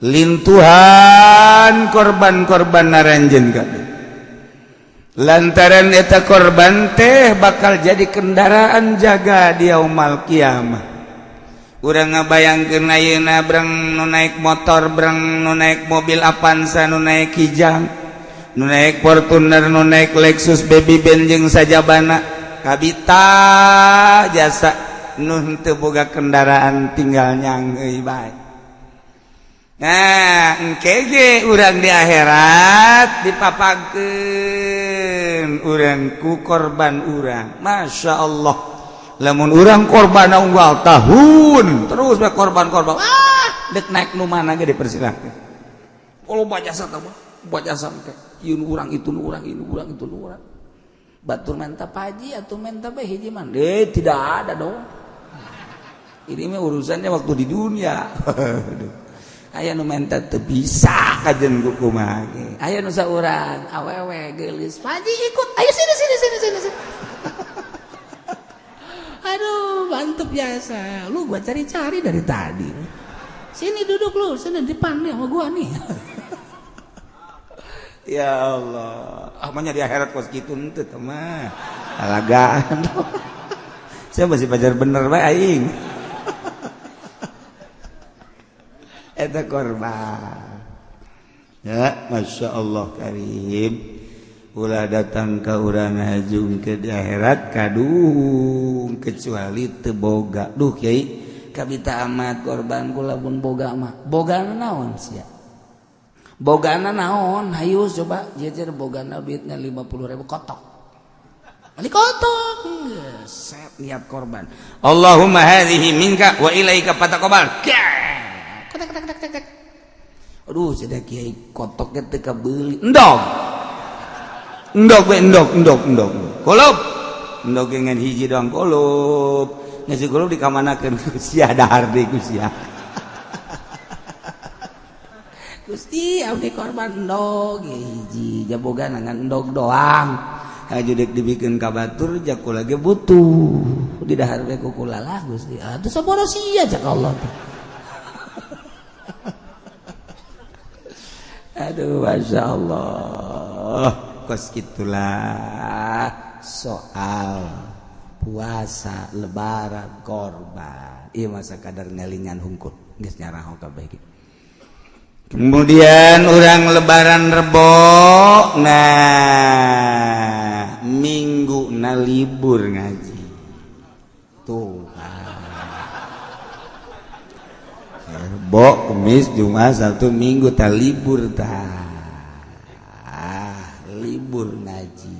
Lintuhan korban-korban naranjeun kabeh lantaran eta korban teh bakal jadi kendaraan jaga di yaumal kiamah. Urang ngabayangkeun ayeuna breng nu naik motor, breng nu naik mobil Avanza, nu naik Kijang, nu naik Fortuner, nu naik Lexus, Baby Benz jeung sajabana kabita jasa. Nu henteu boga kendaraan tinggal nyangeuy bae. Nah, engke ge urang di akhirat dipapagkeun urang ku korban urang. Masya Allah, lamun urang korban unggal tahun terus we korban-korban, ah, dek naik nu mana ge dipersilahkan. Kalau jasa tah mah jasa teh ieu nu urang, itu nu urang, ini urang, itu nu urang. Batur menta paji atau menta bae hiji mah deh, tidak ada dong. Ini mah urusannya waktu di dunia. Aya nu menta teu bisa kajen ku kumaha ge. Aya nu saurang awewe geulis, "Paji ikut, ayo sini sini sini sini sini." Aduh, mantep biasa lu, gua cari-cari dari tadi. Sini duduk lu, sini depan nih sama gua nih. Ya Allah, amanya di akhirat kos kitu henteu mah alagaan. Saya masih pacar bener bae aing. Eta korban ya, Masya Allah karim. Ulah datang ke urang hajung ke di akhirat kadung kecuali teu boga. Duh kiai, kabita amat korban kula pun boga mah. Bogana naon sia? Bogana naon? Hayu coba jejer bogana duitnya 50.000 kotok. Beli kotok. Set niat korban. Allahumma hadhihi minka wa ilaika fataqabbal. Kotak kotak kotak kotak. Aduh, sudah kiai, kotoknya teu kabeuli. Endog. Endog we, endog, endog, endog. Kulup. Endog ngan hiji doang kulup. Ngasi kulup dikamanakeun ku sia, dahar deui ku sia. Gusti, abdi korban endog hiji, jaboga ngan endog doang. Haju dek dibikeun ka batur jaku lagi butuh. Di dahar we ku kula lah Gusti. Atuh saboro sia cak Allah teh. Aduh, Masya Allah. Kos gitulah soal puasa, lebaran, korban. Iya, masa kadar ngelingan hungkul geus nyaraho kabeh ge. Kemudian orang lebaran Rebo, nah minggu na libur ngaji tuh. Rebo, Kemis, Jumat, Sabtu, Minggu tak libur, tak libur ngaji.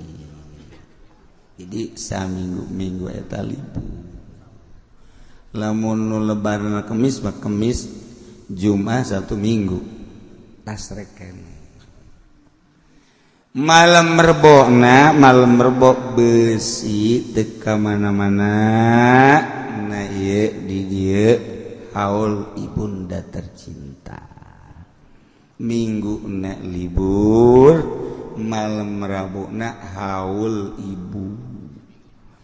Jadi saminggu minggu eta libur. Lamun nu lebaran Kemis mah Kemis, Jumat, Sabtu, Minggu tas reken. Malam Rebo na, malam Rebo besi teu ka mana-mana. Nah, ieu di dieu haul ibunda tercinta. Minggu na libur, malam Rabu na haul ibu.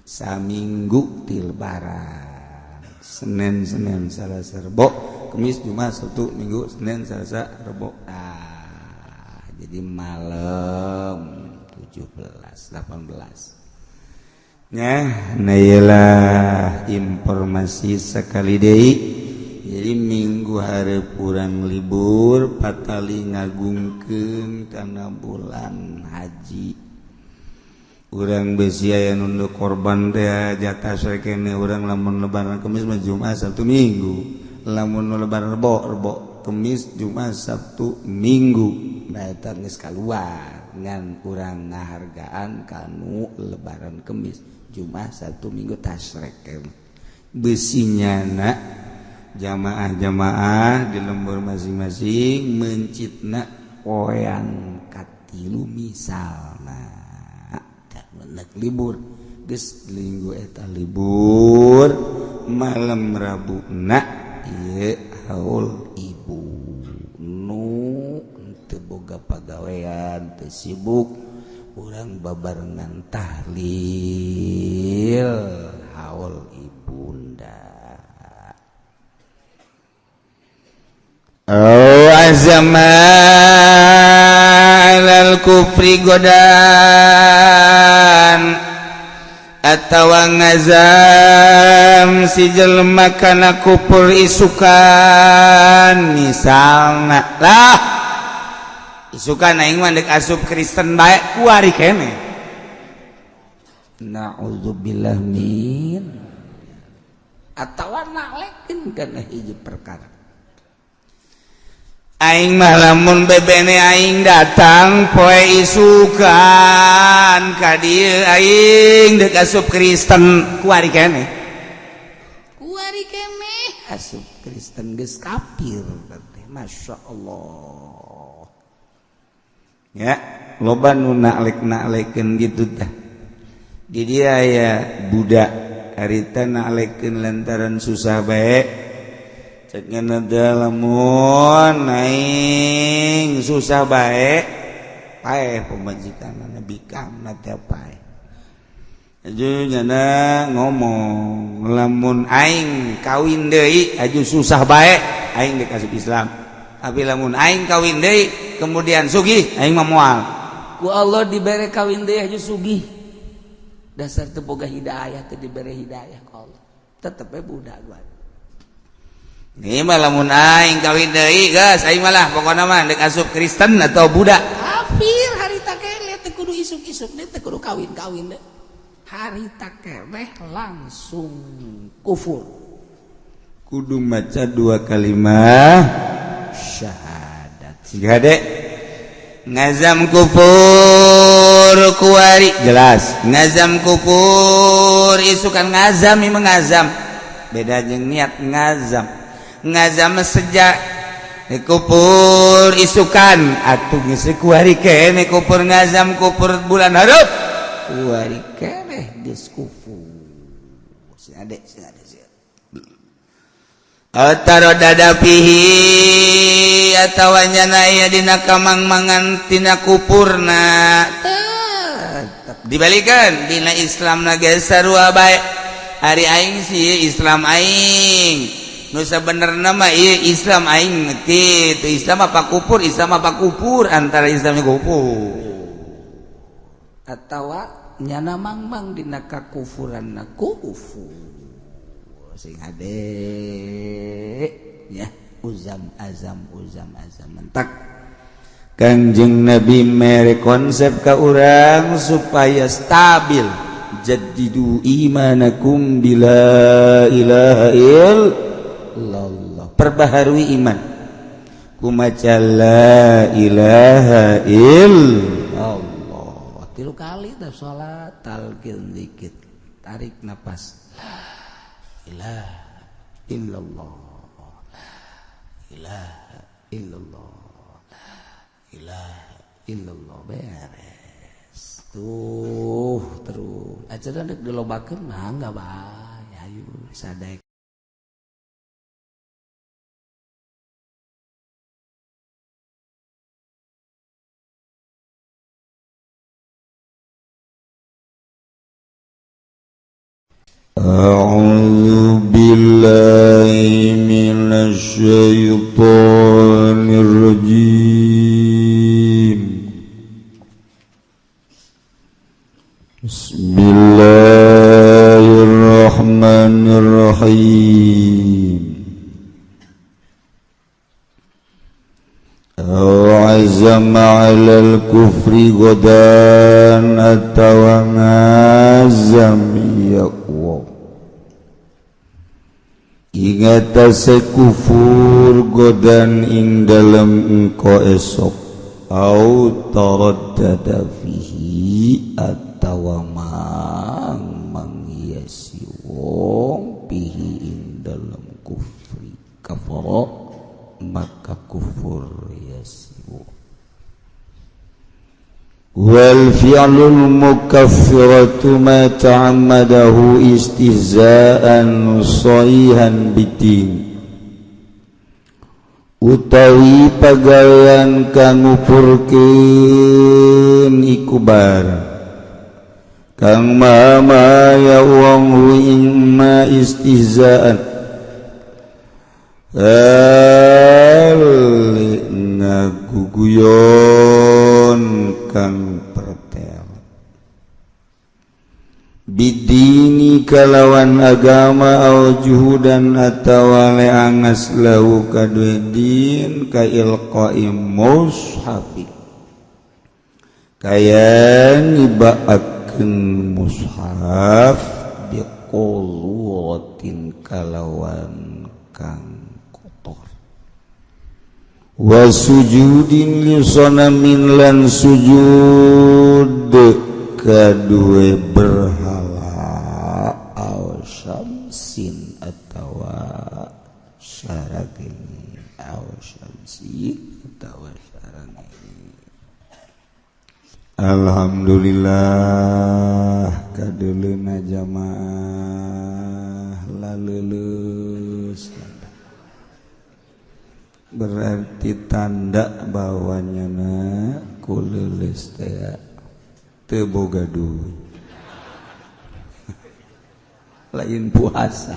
Saminggu ti lebaran. Senin, Senin, Selasa, Rebo, Kemis, Jumat, Sabtu, Minggu, Senin, Selasa, Rebo. Ah, jadi malam 17 18 nya. Nah, iyalah informasi sekali deui. Jadi minggu hari kurang libur patali ngagungkeun kana bulan haji. Urang besi aya nunduk korban teh jatah sakene urang. Lamun lebaran Kemis mah Jumat, Sabtu, Minggu. Lamun lebaran Rebo, Rebo, Kemis, Jumat, Sabtu, Minggu. Nah, eta geus kaluar ngan urang ngahargaan kanu lebaran Kemis, Jumat, Sabtu, Minggu tasrek. Besinya na jamaah-jamaah di lembur masing-masing mencitna poean katilu misalna nek libur geus minggu eta libur, malam Rabu na ieu haul ibu. Nu teu boga pagawean, teu sibuk, urang babarengan tahlil haul ibunda. Oh. azama alal kufri godan atawa ngazam si jelema kana kufur isukan misalna lah isukan aing mah deuk asup Kristen bae kuari keneh. Na'udzubillah min atawa nalekeun kana hiji perkara. Aing mah lamun bebene aing datang poe isukan ka dieu aing deuk asup Kristen kuari keneh. Kuari keneh asup Kristen geus kafir teh. Masya Allah. Ya, loba nu nalek-nalekeun kitu tah. Di dia ya budak harita nalekeun lantaran susah bae. Cek ngana lamun aing susah bae paeh pamajikanna bikamna teh paeh. Aju nyana ngomong lamun aing kawin deui aju susah bae aing deuk asup Islam. Tapi lamun aing kawin deui kemudian sugih aing mah moal. Ku Allah dibere kawin deui aju sugih. Dasar teu boga hidayah teu dibere hidayah ku Allah. Tetep we budak gua. Ini mah lamun aing kawin deui geus aing malah pokona mah deuk asup Kristen atau budak. Kafir harita keneh teu kudu isuk-isuk deui teu kudu kawin-kawin deui. Harita keneh langsung kufur. Kudu maca dua kalimat syahadat. Siga dek ngazam kufur kuari jelas. Ngazam kufur isukan ngazam ieu ngazam. Beda jeung niat ngazam. Ngazam sejak kupur isukan atuh geus kuari keneh kupur ngazam kupur bulan hareup kuari keneh geus kufur. Si adek si adek si ataro dadapihi atawa nyana aya dina kamang-mangan tina kupurna tetep dibalikan dina Islamna geus sarua bae. Ari aing sih Islam aing nu sabenerna mah ieu Islam aing kitu Islam apa kupur Islam apa kupur antara Islamnya kupur atawa nyana mangmang dina kakufuranna kufur sing ade ya uzam azam uzam azam mentak. Kanjeng Nabi mere konsep ka urang supaya stabil. Jaddidu imanakum bila ilaha illallah. Perbaharui iman kumaca la ilaha illallah 3 kali dah salat talqin dikit tarik napas ilaha illallah ilaha illallah ilaha illallah beres tuh terus acara dek dilobakeun mangga bae ayo sadek. أعوذ بالله من الشيطان الرجيم. بسم الله الرحمن الرحيم. أو عزم على الكفر غدا أتوى ya Allah. Ingat sekufur godan ing dalem engko esok au taraddada fihi atawa mang manghiasi wong pihi ing dalem kufri kafara maka kufur yasi wong. Wal fi'lul mukaffiratu ma ta'ammadahu istihza'an sahihan bidin utawi pagawean kang ngupurkeun iku barang kang maha ya wong ing ma istihza'an ngaguguyon kang pertel bidini kalawan agama au juhudan atawa leangas lahu kadue din ka ilqai mushafi kaya nibaakeun mushaf biquluwatin kalawan kang kotor wa sujudin li sanamin lan sujud kadue berhala aw syamsin atawa syaragini aw syamsi atawa syaragini. Alhamdulillah kadeuleuna jamaah laleuleus, berarti tanda bahwa nyana kuleuleus teh teu boga duit lain puasa.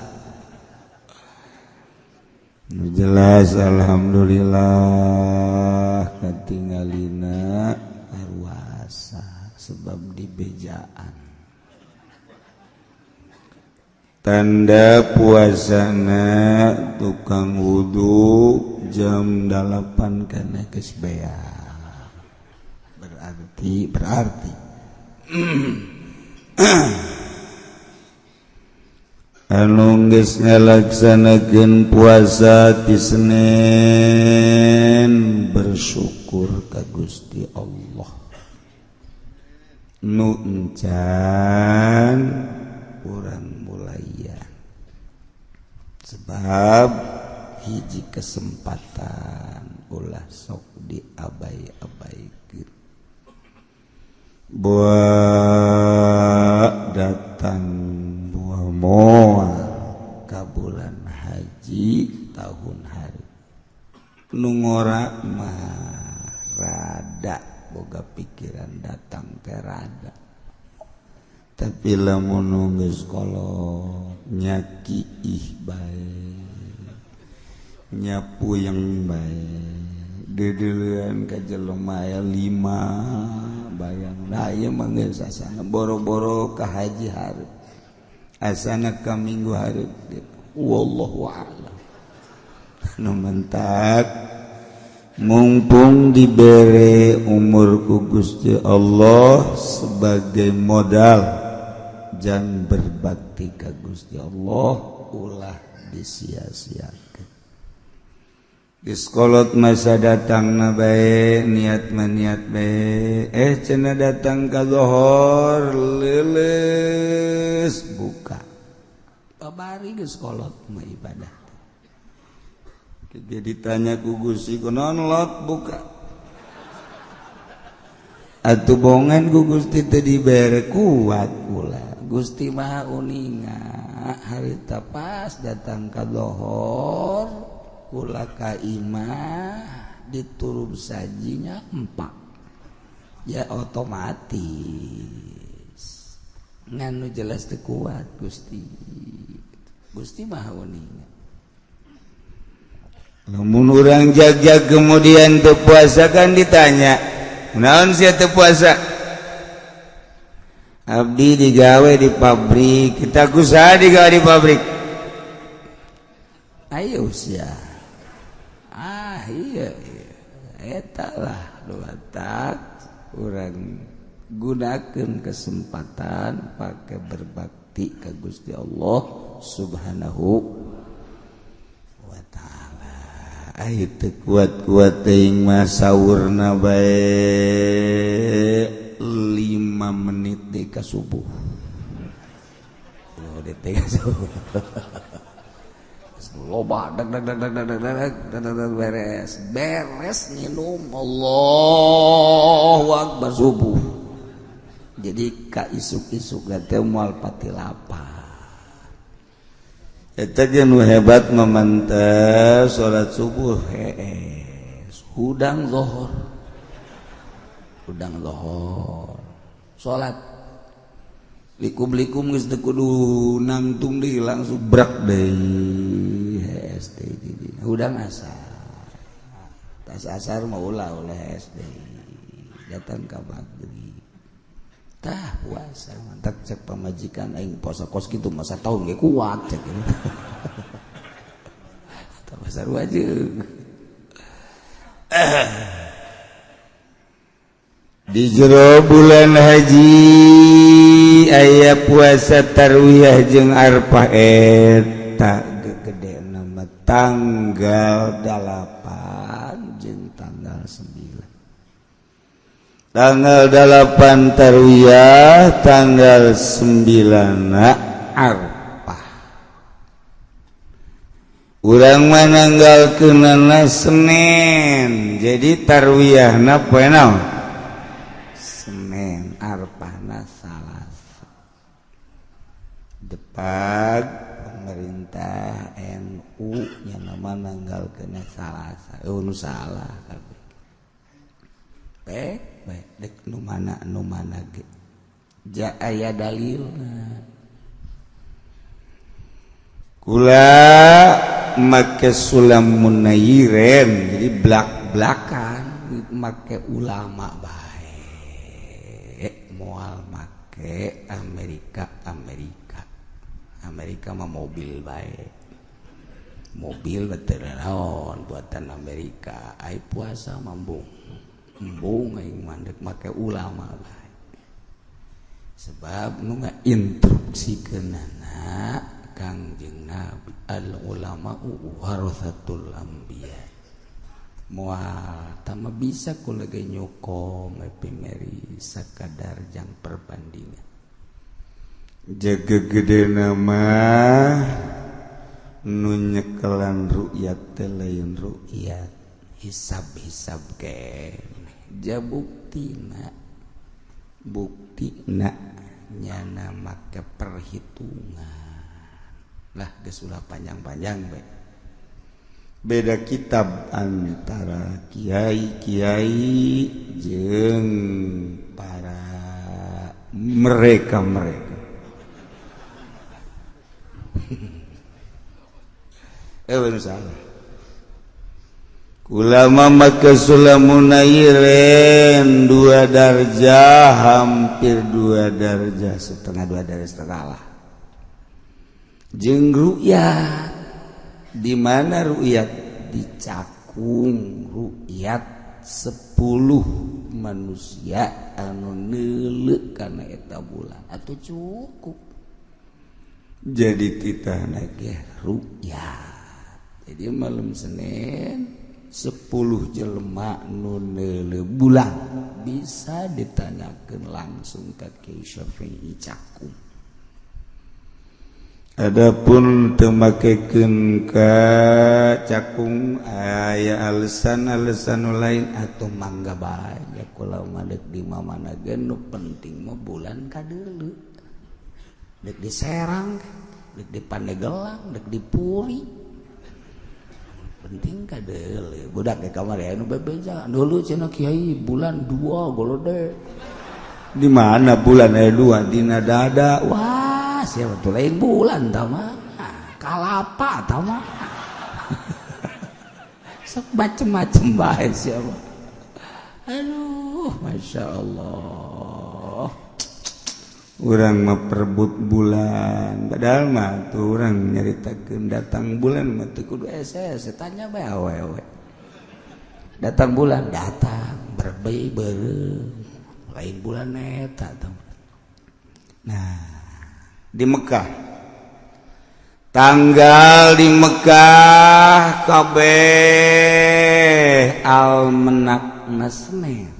Nu jelas alhamdulillah katingalina arwasa sebab dibejaan. Tanda puasana tukang wudu jam 8 kana geus beak. Berarti anu geus ngalaksanakeun puasa ti Senin bersyukur ka Gusti Allah. Nu encan urang mulaian sebab hiji kesempatan ulah sok diabai-abaikeun. Buah datang buah moal ka bulan haji tahun hari nu ngora mah rada boga pikiran datang teh rada, tapi lamun geus kolot nyakiih bae nyapu yang bae deudeuleun ka jelema aya 5 bayang. Nah ieu mah geus asana boro-boro ka haji hareup asana ka minggu hareup gitu. Wallahu a'lam. Nu mentak mumpung dibere umur ku Gusti Allah sebagai modal jangan berbakti ka Gusti Allah ulah disia-siakeun. Geus kolot masa datangna bae niat mah niat bae cenah datang ka zohor leuleus buka babari geus kolot mah ibadah. Dia ditanya ku Gusti kunaon lot buka atuh bongan ku Gusti teh dibere kuat kula. Gusti Maha uninga harita pas datang ka zohor kula ka imah diturub sajinya empak ya otomatis nganu jelas teu kuat Gusti. Gusti Maha uninga. Lamun urang jag-jag kemudian teu puasa kan ditanya naon sia teu puasa? Abdi digawe di pabrik, kita kusaha digawe di pabrik. Ayo sia. Ah iya, iya. Eta lah luatak urang gunakeun kesempatan pakai berbakti ka Gusti Allah Subhanahu wa ta'ala. Ayo teu kuat-kuat teuing mah saurna bae 5 menit deui ka subuh. Oh, deui ka subuh. Loba dag dag dag dag dag dag dag dag beres. Beres minum Allahu akbar subuh. Jadi ka isuk-isuk teh moal pati lapar. Eta ge nu hebat mamantah salat subuh hees hudang zuhur. Hudang zuhur. Salat likum-likum geus teu kudu nangtung deui langsung brak deui hees teh di dina hudang asar. Tas asar mah ulah oleh SD datang ka maghrib. Tah puasa mantap cek pamajikan aing puasa kos kitu masa tahun ge kuat cek gitu. Tah sarua jeung di jero bulan haji aya puasa tarwiyah jeung arfah eta gede nama tanggal 8 jeung tanggal 9. Tanggal 8 tarwiyah, tanggal 9 arfah. Urang mananggalkeunana Senin, jadi tarwiyahna poe naon? Senin, arfahna Salasa. Depag pemerintah NU nya nama nanggalkeunna Salasa. Nu salah kabeh. Baik dek nu mana ge. Ja aya dalilna. Kula make sulam munayiren, jadi blak-blakan make ulama bae, moal make Amerika Amerika. Amerika mah mobil bae. Mobil betul naon buatan Amerika. Ai puasa mambung. Embung aing mandek make ulama bae. Sebab nu ngainstruksikeunana Kangjeng Nabi, al ulama warathatul anbiya. Moal tama bisa kula ge nyokong epimeri sakadar jang perbandingan. Jaga gede nama nu nyekelan ru'yat teh lain ru'yat, hisab-hisab keneh. Ja buktina buktina nyana make perhitungan. Lah geus ulah panjang-panjang bae. Beda kitab antara kiai-kiai jeung para mereka-mereka. Salah. Ulama maka sulamunayiren 2 darjah, hampir 2 darjah setengah, 2 darjah setengah lah. Jeung ru'yat, di mana ru'yat dicakung ru'yat 10 manusia anu neuleuh kana eta bulan atuh cukup. Jadi titahna ge ru'yat. Jadi malam Senin 10 jelema nu neuleuh bulan bisa ditanyakeun langsung ka Kiai Syafi'i cakung. Adapun teu makekeun ka cakung aya alasan-alasan lain atau mangga bae ya kula mah deuk di mana ge nu penting mah bulan kadeuleu. Deuk di Serang, deuk di Pandegelang, deuk di Puri. Penting kadeuleu. Budak ge kamari anu bebeja dulu cenah kiai bulan 2 golode. Di mana bulan aya 2 dina dada. Wah, siapa tuh lain bulan tama kalapa tama sok macem-macem bae siapa. Aduh, masya Allah. Urang mah perebut bulan, padahal mah tuh urang nyaritakeun datang bulan mah teu kudu SS, tanya bae awewe. Datang bulan, datang berbei beureum, lain bulan eta tah. Nah, di Mekah tanggal di Mekah kabeh almanakna Senin.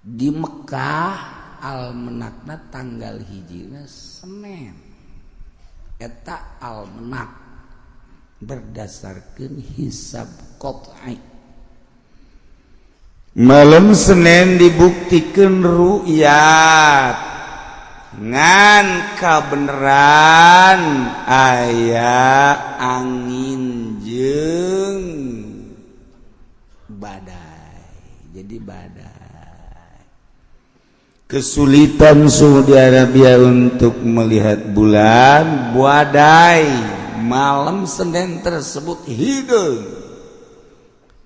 Di Mekah almanakna tanggal hijina Senin. Eta almanak berdasarkan hisab qat'i. Malam Senin dibuktikan ru'yat ngan kabeneran aya angin jeung badai. Jadi badai. Kesulitan Saudi Arabia untuk melihat bulan, badai malam Senin tersebut hideung.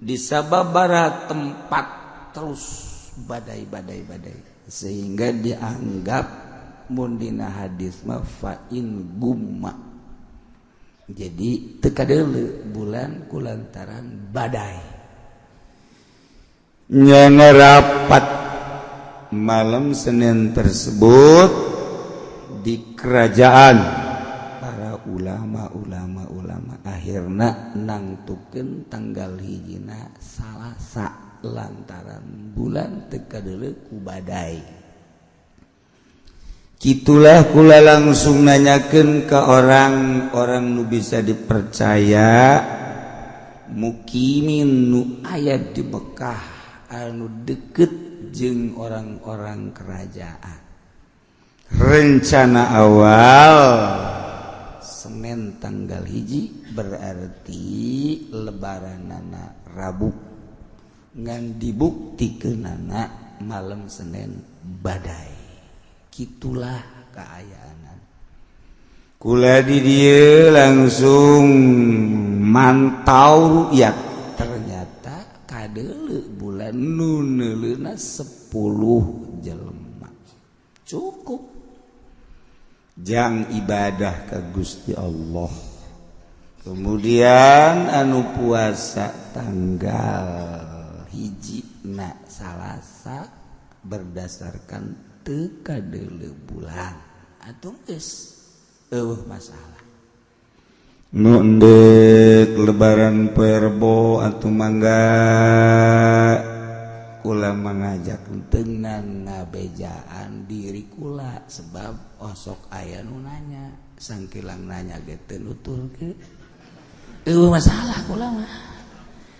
Di sababaraha tempat terus badai badai badai sehingga dianggap mun dina hadis mah fa in gumma. Jadi teu kadeuleu bulan kulantaran badai. Nya rapat malam Senin tersebut di kerajaan para ulama-ulama ulama akhirna nangtukeun tanggal hijina Salasa lantaran bulan teu kadeuleu ku badai. Kitulah kula langsung nanyakeun ke orang-orang nu bisa dipercaya, mukimin nu aya di Mekah, anu deket jeung orang-orang kerajaan. Rencana awal Senin tanggal 1 berarti lebaranana Rabu, ngan dibuktikeunana malam Senin badai. Kitulah keayaan kula di dieu langsung mantau rukyat, ternyata kadeuleu bulan nu neuleuna 10 jelema cukup jang ibadah ka Gusti Allah. Kemudian anu puasa tanggal 1 na Salasa berdasarkan teu kadeuleu bulan atuh geus eueuh masalah. Nu endek lebaran poe Rebo atuh mangga kula mangajak dengan ngabejaan diri kula, sebab osok aya nu nanya sangkilang nanya ge teu nuturkeun. Eueuh masalah kula mah.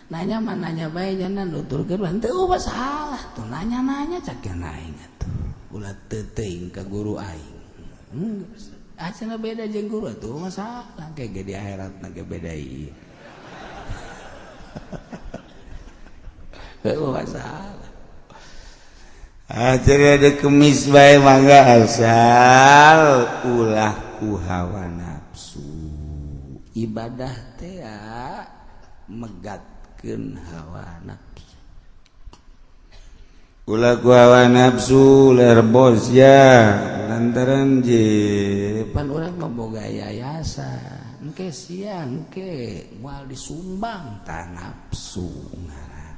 Nanya mah nanya bae nya nuturkeun mah teu masalah. Tuh nanya-nanya cak aing atuh. Ulah teu teuing ka guru aing. Acana beda jeung guru atuh masalah kayak ge di akhirat na ge beda ieu. Heuh masalah. Ah jadi ada kemis bae mangga asal ulah ku hawa nafsu. Ibadah teh megatkeun hawa nafsu. Ulah ku hawa nafsu lerbos ya lantaran je pan urang mah boga yayasan engke siang engke moal disumbang ta nafsu ngaran.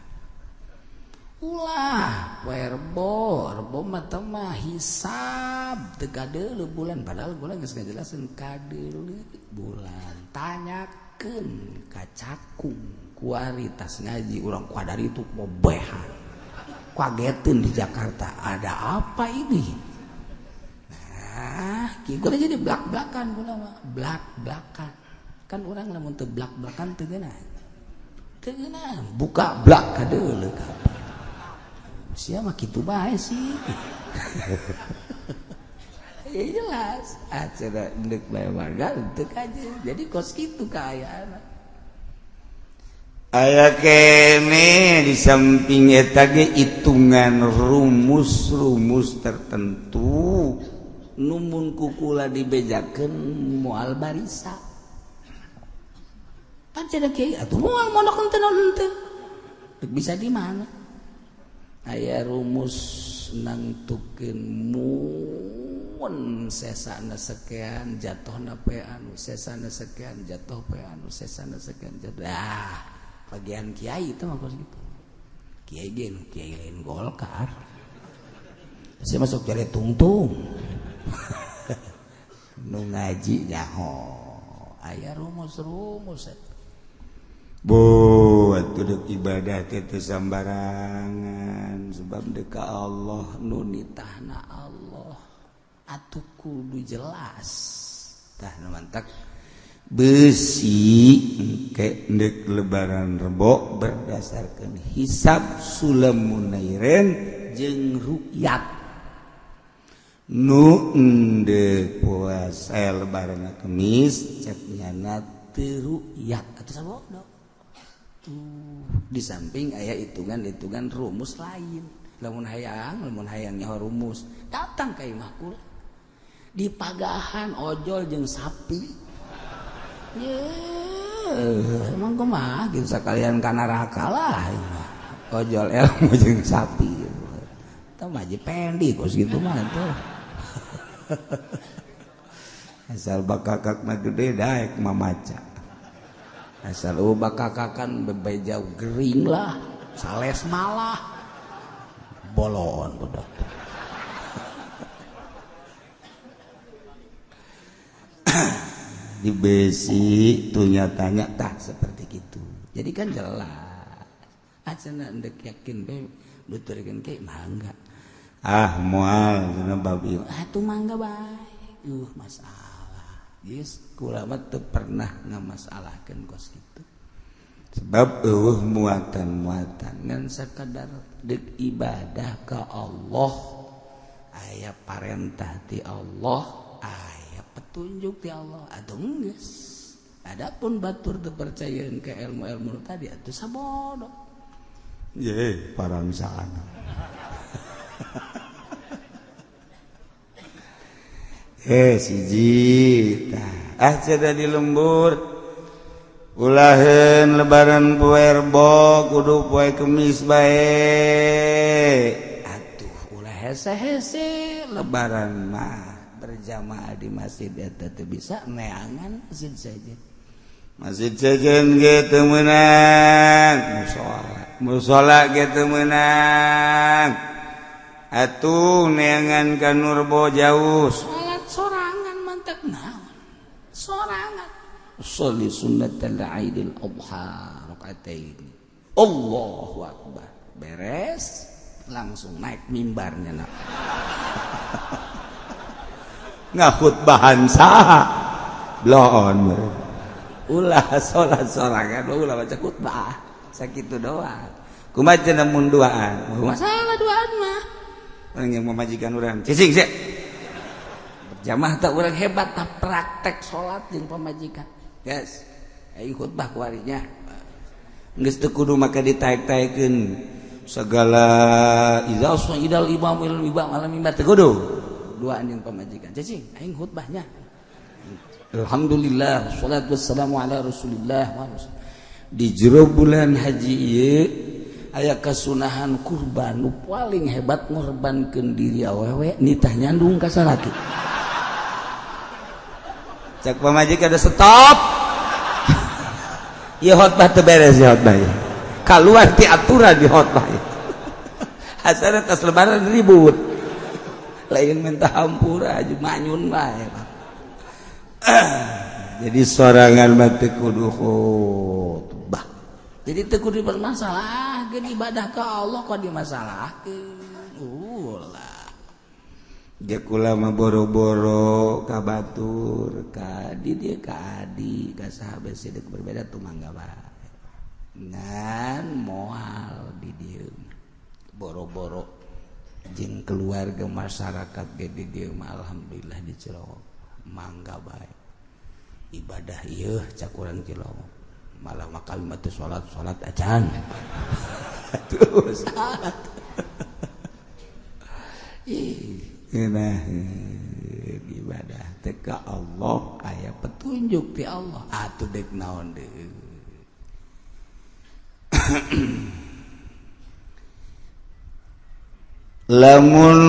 Ulah poe Rebo, Rebo mah teh mah hisab teu kadeuleu bulan, padahal bulan geus ngajelaseun kadeuleu bulan. Tanyakeun ka cakung kualitas ngaji urang kuadar itu bobehan. Kagetin di Jakarta, ada apa ini? Nah, kita jadi blak-blakan kula mah, blak-blakan. Kan orang lamun teu blak-blakan teu geunah. Teu geunah, buka blak kadeuleu kabeh. Sia mah kitu bae sih. Ya jelas, acara endek bae warga teu kaje. Jadi kos kitu kaayaan. Aya kene di samping eta ge hitungan rumus-rumus tertentu numun kukula dibejakeun moal barisa. Pan cenah kiai atuh moal mondok henteu naon henteu. Bisa di mana? Aya rumus nangtukeun mun sesana sekian jatuhna pe anu, sesana sekian jatuh pe anu, sesana sekian jatuh. Ah, bagian kiai itu mah gitu. Kiai ge nu kiai lain Golkar. Saya masuk jare tungtung. Nu ngaji nyaho. Aya rumus-rumus eta. Bu, atuh deuk ibadah teh teu sambarangan sebab deuk ka Allah nu nitahna Allah. Atuh kudu jelas. Tah nu mantak besi engke ndek lebaran Rebo berdasarkan hisab sulam munairen jeung rukyat nu endek puasa lebaran Kemis cek nyana teu rukyat atuh sabodo. Tuh di samping aya hitungan-hitungan rumus lain. Lamun hayang nyaho rumus datang ka imah kula di pagahan ojol jeung sapi. Ye, Emang kumaha gitu sakalian ka neraka lah. Ojol ilmu jeung sapi. Tah mah pendi kos gitu mah tuh. Asal bakakak mah gede daek mamaca. Asal bakakakan bebeja gering lah, sales malah. Bolon budak. Di besi tuh nyatanya tah seperti gitu. Jadi kan jelas. Acana ndek yakin bae nuturkeun ke mangga. Ah moal cenah babi. Ah tuh mangga bae. Masalah. Geus kula mah teu pernah ngamasalahkeun kos kitu. Sebab eueuh muatan-muatan ngan sakadar deuk ibadah ka Allah, aya parentah ti Allah, aya petunjuk ti Allah. Atuh geus. Adapun batur teu percayaeun ka ilmu-ilmu tadi atuh sabodo. Ye, parangsaan. Siji tah ah cenah di lembur ulaheun lebaran poe Rebo kudu poe Kemis bae. Atuh ulah hese-hese lebaran mah berjamaah di masjid eta teu bisa neangan masjid saja. Masjid sejen ge teu meunang, musala musala ge teu meunang. Atuh neangan ka Nurbo jauh. Sorangan mantek naon sorangan sholli sunnatal Aidil Adha rakaatain. Allahu akbar. Beres langsung naik mimbarnya nak. Ngakhutbahan saha bloon ulah salat sorangan ulah baca khutbah sakitu doang. Kumaha cenah mun duaan masalah duaan mah urang yang memajikan urang cicing sih. Jamaah tak orang hebat tak praktek salat jeung pamajikan. Guys, aing khutbah kuarinya. Geus teu kudu make ditaek-taekeun segala idza suidal imam il imam alam mimbar teu kudu. Duaan jeung pamajikan. Cicing, aing khutbahnya. Alhamdulillah, salatu wassalamu ala Rasulillah. Di jero bulan haji ieu aya kasunahan kurban nu paling hebat ngorbankeun diri awewe nitah nyandung ka salaki. Cek pamajikan ada stop. Ieu khotbah teu beres ya khotbah. Kaluar ti aturan di khotbah. Asana tas lebaran ribut. Lain minta hampura aja manyun bae. Jadi sorangan mah teu kudu khotbah. Jadi teu kudu dipermasalahkeun ibadah ka Allah kok dimasalahkeun. Ulah. Kula mah boro-boro ka batur ka di dieu ka adi ka sahabat sidik berbeda tuh mangga bae. Ngan moal di dieu boro-boro jeung keluarga masyarakat ge di dieu mah alhamdulillah di Cilongok mangga bae. Ibadah ieu cak urang Cilongok malah mah kami mah teu salat-salat acan. Atuh salat. Ih nah, ibadah teh ka Allah aya petunjuk ti Allah atuh dek naon deui. Lamun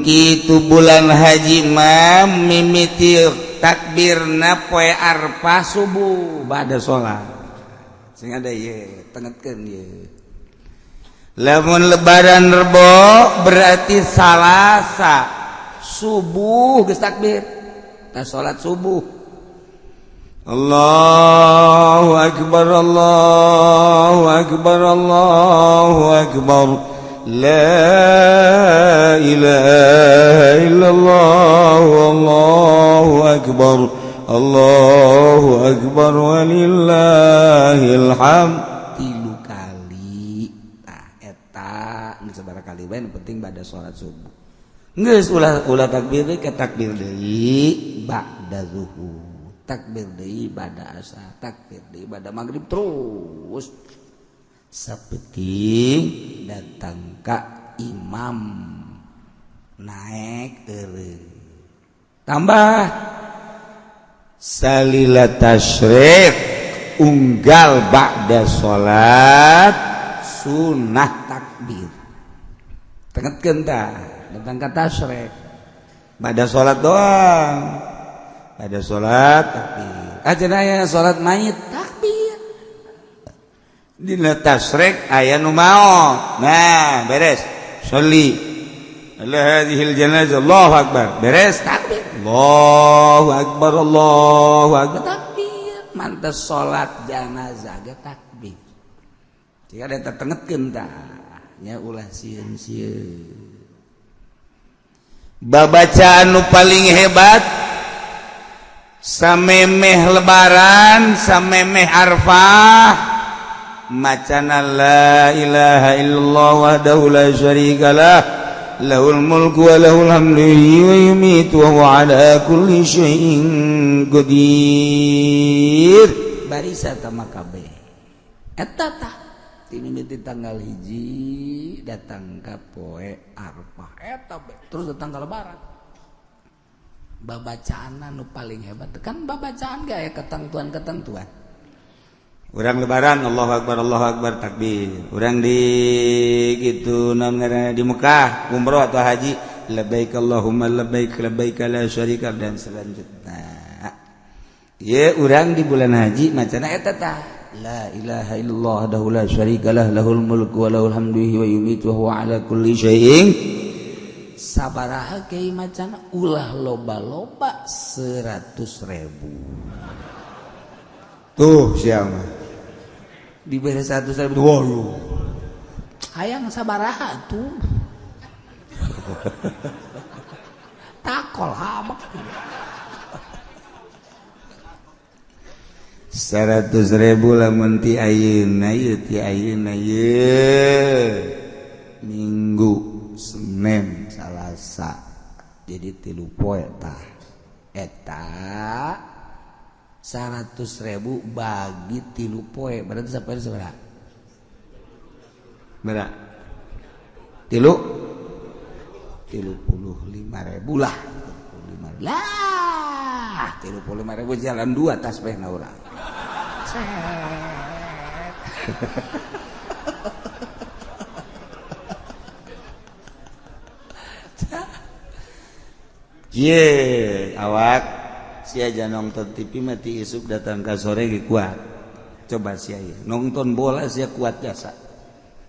kitu bulan haji mah mimiti takbirna poe Arfah subuh ba'da salat. Sing ada ieu tengetkeun ieu. Lamun lebaran Rebo berarti Salasa subuh geus takbir. Tah salat subuh. Allahu akbar Allahu akbar Allahu akbar. La ilaha illallah Allahu akbar Allahu akbar walillahil hamd. Tilu kali tah eta geus sabaraha kali bae nu penting bada salat subuh. Geus ulah ulah takbir deui ka takbir deui ba'da zuhur, takbir deui bada asar, takbir deui bada maghrib terus sapeting datang ka imam naik eureun tambah salila tasyrik unggal ba'da salat sunah takbir. Tengetkeun tah datang ka tasrek. Ba'da salat doang. Ba'da salat takbir. Ah cenah aya salat mayit takbir. Dina tasrek aya nu maot. Nah, beres. Sholli ala hadhil janazah, Allahu akbar. Beres takbir. Allahu akbar, Allahu akbar, takbir. Mantas salat janazah ge takbir. Jika ada tetengetkeun tah nya ulah sieun-sieun. Babacaan nu paling hebat samemeh lebaran, samemeh arfah, macana la ilaha illallah wahdahu la syarikalah lahul mulku wa lahul hamdu wa yumiitu wa huwa ala kulli syai'in qadir. Barisa tama kabeh eta tah ti tanggal 1 datang ka poe arfah eta terus datang ka lebaran. Babacaan nu paling hebat kan babacaan ge aya ketentuan-ketentuan. Urang lebaran Allahu akbar Allahu akbar takbir. Urang di gitu namanya di Mekah umroh atau haji labbaik Allahumma labbaik labbaik la syarika dan selanjutnya. Ye urang di bulan haji macana eta tah la ilaha illallah wahdahu la syarikalah lahul mulku wa lahul hamdu wa yumiitu wa huwa ala kulli syai'in. Sabaraha kiai macana ulah loba-loba 100.000. Tuh siapa diberi 100.000, waduh hayang sabaraha tuh takol hamak 100.000 lamun ti ayeuna ieu ti ayeuna ieu Minggu Senin Salasa jadi 3 poe tah eta 100.000 bagi 3 poe berarti sampai seberapa? Berapa? 35.000 lah, 35 lah, 35.000 jalan 2 tasbih na urang. Ye, awak sia aja nonton TV mati isuk datang ke sore ge kuat. Coba sia ieu nonton bola sia kuat jasa.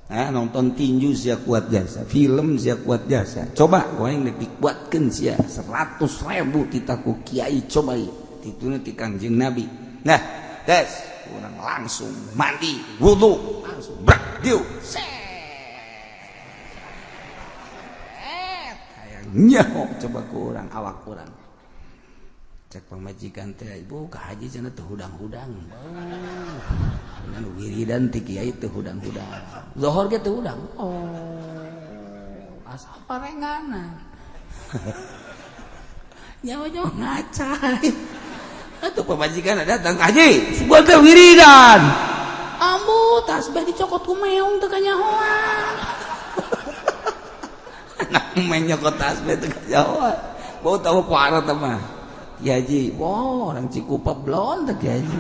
Nah, nonton tinju sia kuat jasa, film sia kuat jasa. Coba aing dikuatkeun sia 100.000 titaku kiai coba ieu. Tituna ti Kangjeng Nabi. Nah, des urang langsung mandi, wudu, langsung brak dieu. Set. Hayang nyaho coba ku urang awak urang. Cek pamajikan teh ibu ka haji cenah teu hudang-hudang. Dengan wiridan ti kiai teu hudang-hudang. Zohor ge teu hudang. Oh, asa parengana. Nyawa-nyawa ngaca. Atuh pamajikan datang haji, sebuah teh wiridan. Ambu tasbih dicokot ku meong teu kanyahoan. Anak main nyokot tasbih teu kanyahoan. Bau tahu parah teh mah. Ki Haji, wah orang Cikupa blon teh Ki Haji.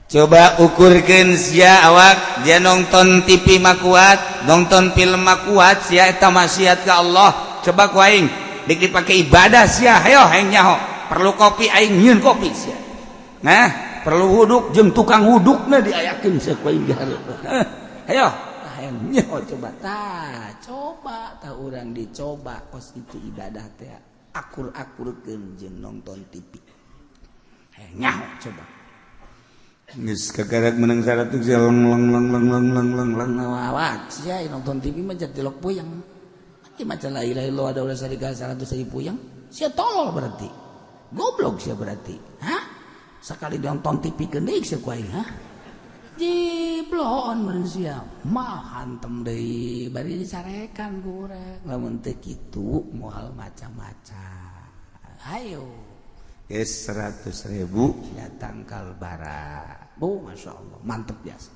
Coba ukurkeun sia awak, dia nonton TV mah kuat, nonton film mah kuat, sia eta maksiat ka Allah. Coba ku aing, dik dipake ibadah sia, hayo aing nyaho. Perlu kopi aing nyieun kopi sia. Nah, perlu wuduk jeung tukang wudukna diayakeun sia ku aing dihareup. Hayo nyaho coba tah, coba tah urang dicoba kos itu ibadah teh akur-akurkeun jeung nonton TV. Nyaho coba. Geus kagarak menang 100 lang lang lang lang lang lang lang lang awak sia nonton TV mah jadi tilok puyeng. Mati maca la ilaha illallah ada ulah sarika 100.000 puyeng, sia tolol berarti. Goblok sia berarti. Hah? Sakali nonton TV keun deui sia ku aing, hah? Jibloon manusia mah hantem deui bari dicarekan ku urang. Lamun teu kitu moal macam-macam. Hayo. Geus 100.000 datang kalbara. Bu, Masya Allah, mantep biasa.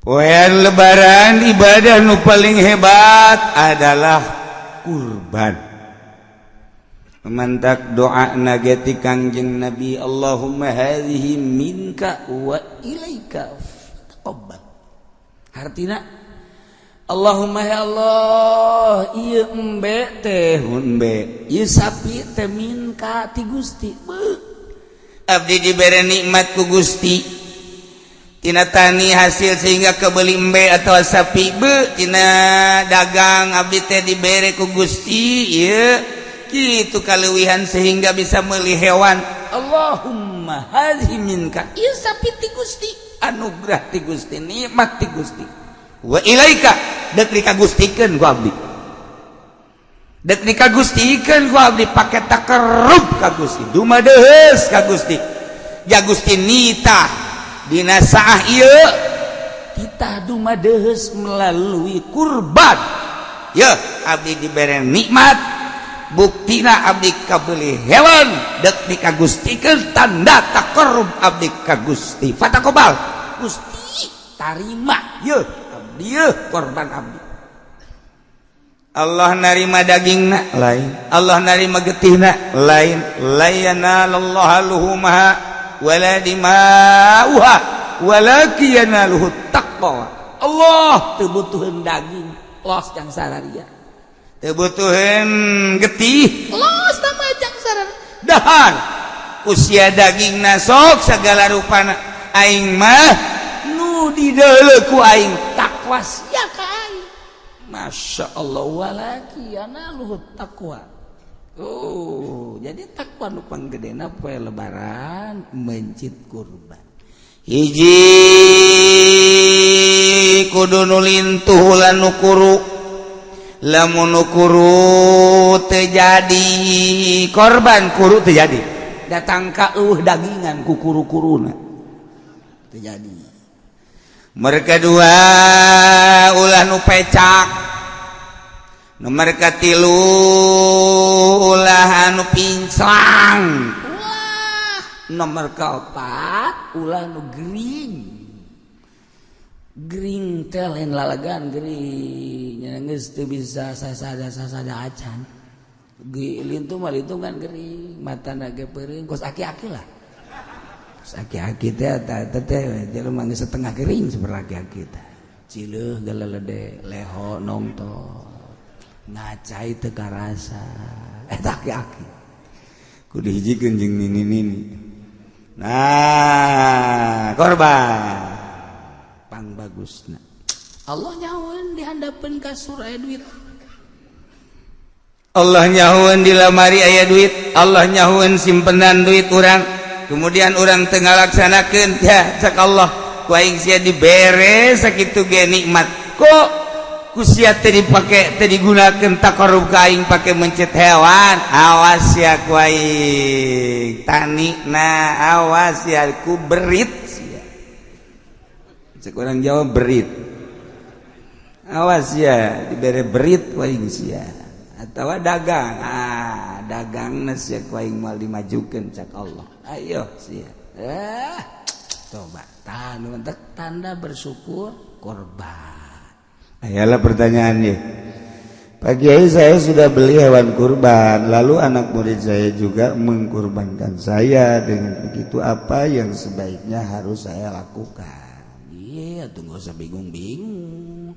Poean lebaran ibadah nu paling hebat adalah kurban. Mantak doa nageti Kangjeng Nabi, Allahumma hadhihi minka wa ilaika taqabbal. Hartina Allahumma ya Allah, ieu embe teh embe, ieu sapi teh minka ti Gusti. Beuh. Abdi dibere nikmat ku Gusti tina tani hasil sehingga kebeli embe atau sapi, beuh, tina dagang abdi teh dibere ku Gusti ieu gitu kalewihan sehingga bisa meuli hewan. Allahumma hadhihi minka, ieu sapi ti Gusti, anugerah ti Gusti, nikmat ti Gusti, wa ilaika, dek dikagustikeun ku abdi, dek dikagustikeun ku abdi, pake takarrub ka Gusti, dumadeheus ka Gusti. Ja Gusti, nitah dina saah ieu titah dumadeheus melalui kurban ya. Abdi dibere nikmat, buktina abdi kabeli hewan, dek dikagustikeun, tanda takarrub abdi ka Gusti. Fataqobal, Gusti tarima ye abdi, ye korban abdi. Allah narima dagingna lain, Allah narima getihna lain. La yanalallaha luhumaha wala dima'uha walakin yanaluhu taqwa. Allah teu butuheun daging los jang sararia, teu butuheun getih los tambah jang sararia. Dahar usia daging nasok segala rupana, aing mah nu dideuleu ku aing takwa sia ka aing. Masya Allah, walaki yanaluhu taqwa. Oh, jadi takwa nu panggedena poe lebaran mencit kurban. Hiji kudu nu lintuh lan nu kuru. Lamun nu kuru teu jadi korban, kuru teu jadi. Datang ka eueuh dagingan ku kuru-kuruna. Teu jadi. Mereka dua ulah nu pecak. Nomor katilu ulah anu pinclang. Ulah. Nomor keempat ulah nu gering. Gering teh lain lalagan gering. Nya geus teu bisa sasada-sasada acan. Lintu mah lintu kan gering, matana ge peureung kos aki-aki lah. Kos aki-aki teh eta teh jelema geus setengah gering seperti aki-aki teh. Cileuh galelede leho nongton. Ngacai teu karasa. Eta aki-aki. Kudu hijikeun jeung nini-nini. Nah, korban pang bagusna. Allah nyahoeun di handapeun kasur aya duit. Allah nyahoeun di lamari aya duit. Allah nyahoeun simpenan duit urang. Kemudian urang teu ngalaksanakeun, ya cak Allah, ku aing sia dibere sakitu ge nikmat. Kok ku sia teu dipake, teu digunakeun taqarrub ka aing pake mencit hewan? Awas ya ku aing tani, nah awas ya ku berit sia. Cek orang Jawa berit. Awas ya dibere berit ku aing sia. Atau dagang, ah dagang sia ku aing moal dimajukeun cak Allah. Ayo sia. Coba tanda, tanda bersyukur korban. Ayalah pertanyaannya. Pak Kiai, saya sudah beli hewan kurban, lalu anak murid saya juga mengkurbankan saya. Dengan begitu apa yang sebaiknya harus saya lakukan? Iya, tuh nggak usah bingung-bingung.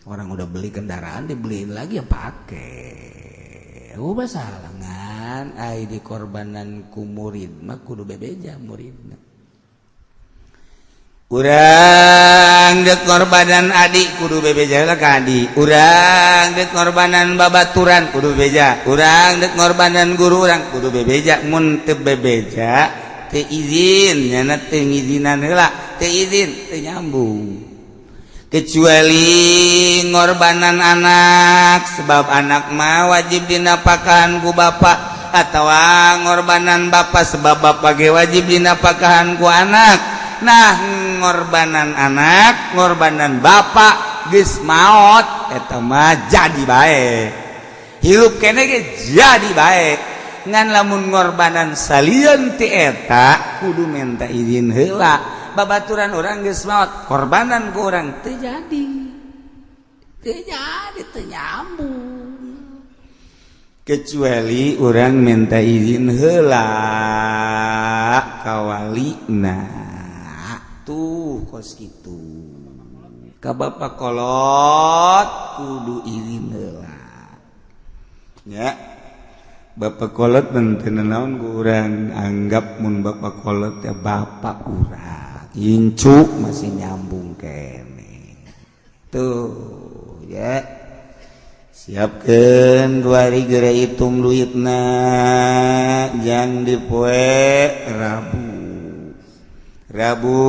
Orang udah beli kendaraan dibeliin lagi ya pakai. Oh, masalah ngan ai dikorbanan ku murid mah kudu bebeja muridna. Urang dek ngorbanan adik kudu bebeja lah ka adik. Urang dek ngorbanan babaturan kudu bebeja. Urang dek ngorbanan guru urang kudu bebeja. Mun teu bebeja teu izin, nyana teu ngizinan heula, teu izin teu nyambung. Kecuali ngorbanan anak, sebab anak mah wajib dinapakahan ku bapak, atau ngorbanan bapak sebab bapak ge wajib dinapakahan ku anak. Nah, ngorbanan anak, ngorbanan bapak geus maot eta mah jadi bae, hirup kene ge jadi bae. Ngan lamun ngorbanan salian ti eta kudu minta izin heula. Babaturan orang geus maot korbanan ku urang teu jadi, teu jadi, teu nyambung. Kecuali orang minta izin heula ka walina. Tuh kos kitu. Ka bapak kolot kudu izin heula. Ya. Bapak kolot henteu naon ku urang anggap mun bapak kolot ya bapak urang. Incu masih nyambung kene. Tuh ya. Siapkan 2 hari hitung duitna jang dipoe Rabu. Rabu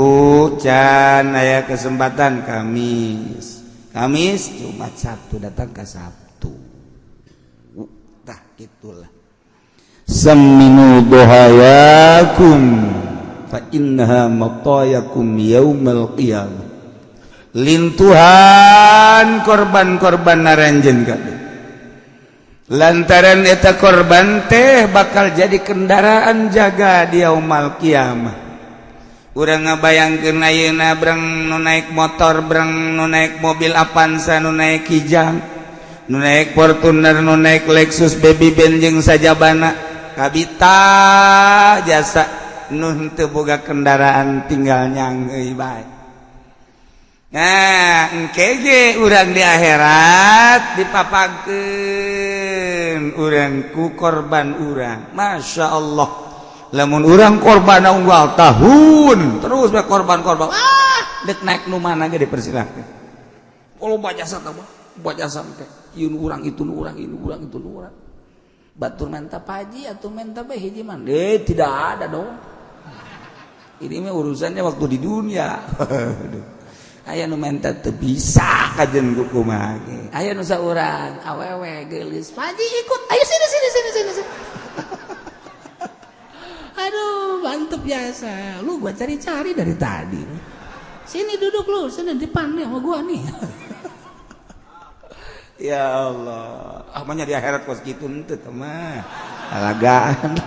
can aya kesempatan Kamis. Kamis Jumat Sabtu datang ke Sabtu. Tah itulah. Saminu duhayakum fa innaha matayakum yaumal qiyamah. Lintuhan korban-korban naranjeun kabeh. Lantaran eta korban teh bakal jadi kendaraan jaga di yaumal kiamah. Urang ngabayangkeun ayeuna breng nu naik motor, breng nu naik mobil Avanza, nu naik Kijang, nu naik Fortuner, nu naik Lexus, Baby Benz jeung sajabana kabita jasa nu henteu boga kendaraan tinggal nyangeuy bae. Nah, engke ge urang di akhirat dipapagkeun urang ku korban urang. Masya Allah. Lamun urang korban unggal tahun terus bae korban-korban. Ah, dek naik nu mana ge dipersilahkeun. Kalau jasa tah mah, jasa teh. Ieu nu urang itu nu urang, ieu nu urang itu nu urang. Batur menta paji atuh menta bae hiji mah. Tidak ada dong. Ini mah urusannya waktu di dunia. Aduh. Aya nu menta teu bisa kajen ku kumaha ge. Aya nu saurang awewe geulis, "Paji ikut, ayo sini sini sini sini." Sini. Aduh, mantep biasa. Lu gua cari-cari dari tadi. Sini duduk lu, sini depan nih sama gua nih. Ya Allah, ah mah di akhirat kos kitu henteu mah. Alagaan.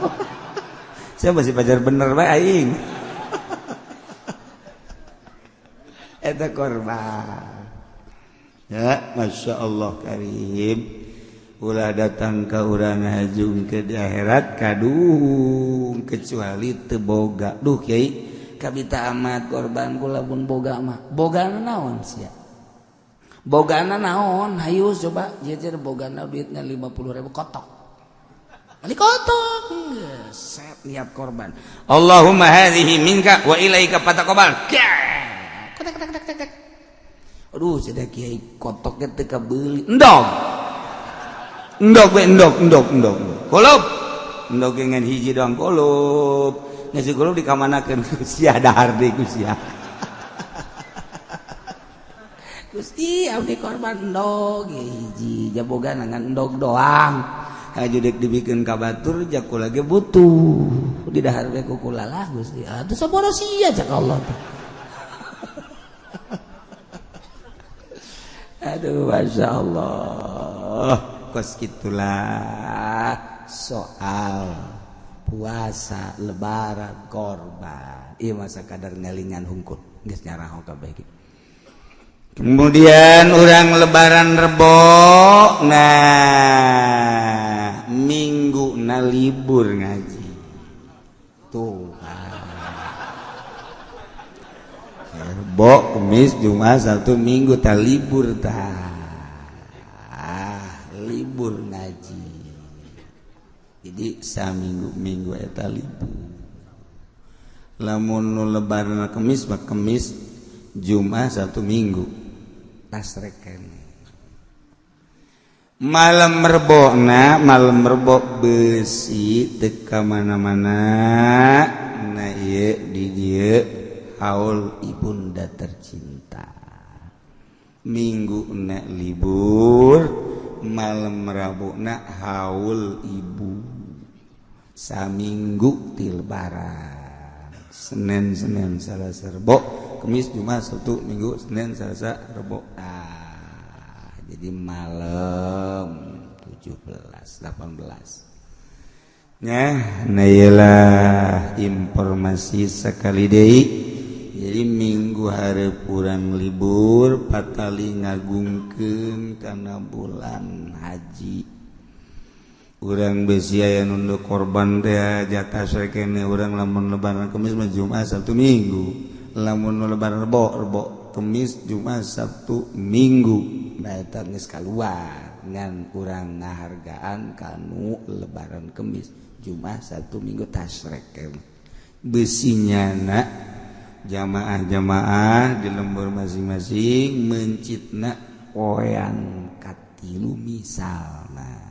Saya masih pacar bener bae aing. Eta korban. Ya, Masya Allah karim. Ulah datang ke urang hajung ke di akhirat kadung kecuali teu boga. Duh kiai, kabita amat korban kula pun boga mah. Bogana naon sia? Bogana naon? Hayu coba jejer bogana duitnya 50.000 kotok. Beli kotok. Set niat korban. Allahumma hadhihi minka wa ilaika fataqabbal. Kotak kotak kotak kotak. Aduh, sudah kiai kotoknya teu kabeuli. Endog. Endog we endog endog endog. Kulup. Endog ngan hiji doang kulup. Nasi kulup dikamanakeun ku sia dahar deui ku sia. Gusti abdi korban endog hiji jaboga ngan endog doang. Haju dek dibikeun ka batur jaku lagi butuh. Di dahar we ku kula lah Gusti. Atuh saboro sia cak Allah teh. Aduh, Masya Allah. Kos gitulah soal puasa, lebaran, korban. Iya masa kadar ngelingan hungkul. Geus nyaraho kabeh ge. Kemudian urang lebaran Rebo, nah minggu na libur ngaji. Tuh. Rebo, Kamis, Jumat, Sabtu, Minggu ta libur ta. Libur ngaji. Jadi saminggu-minggu eta libur. Lamun nu lebaran Kamis mah Kamis, Jumat, Sabtu, Minggu. Tas reken. Malam Rebo na, malam Rebo besi teu ka mana-mana. Nah ieu di dieu haul ibunda tercinta. Minggu na libur, malam Rabu na haul ibu. Saminggu ti lebaran. Senin Senin Selasa Rebo, Kamis Jumat Sabtu Minggu Senin Selasa Rebo. Ah, jadi malam 17 18. Nah, nah iyalah informasi sekali deui. Jadi minggu hari kurang libur patali ngagungkeun kana bulan haji. Urang besi aya nunduk korban teh jatah kene urang lamun lebaran Kemis mah Jumat, Sabtu, Minggu. Lamun lebaran Rebo, Rebo, Kemis, Jumat, Sabtu, Minggu. Nah, eta geus kaluar ngan urang ngahargaan kanu lebaran Kemis, Jumat, Sabtu, Minggu, tasrek. Besinya nak jamaah-jamaah di lembur masing-masing mencitna poean katilu, misalna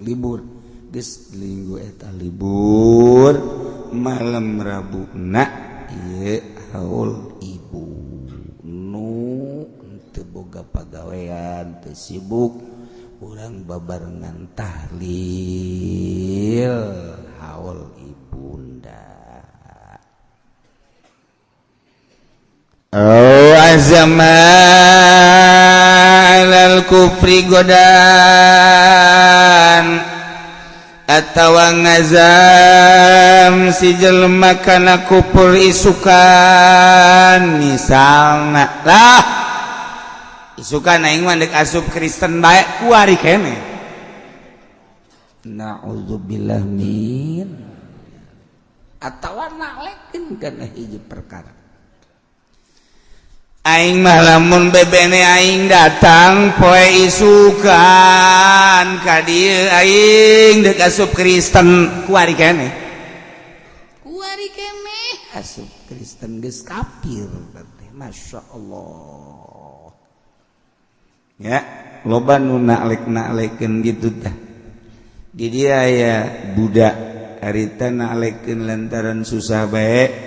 libur geus minggu eta libur malam Rabu na ieu haul ibu nu teu boga pagawean, teu sibuk, urang babarengan tahlil haul ibunda. Oh, azama alal kufri godan atawa ngazam si jelema kana kufur isukan, misalna lah isukan aing mah deuk asup Kristen bae kuari kene, naudzubillah min, atawa nalekeun kana hiji perkara. Aing mah lamun bebene aing datang poe isukan ka dieu, aing deuk asup Kristen kuari kene, kuari kene asup Kristen, geus kafir teh. Masya Allah ya, loba nu nalek-nalekeun gitu tah. Di dia ya budak harita nalekeun lantaran susah bae.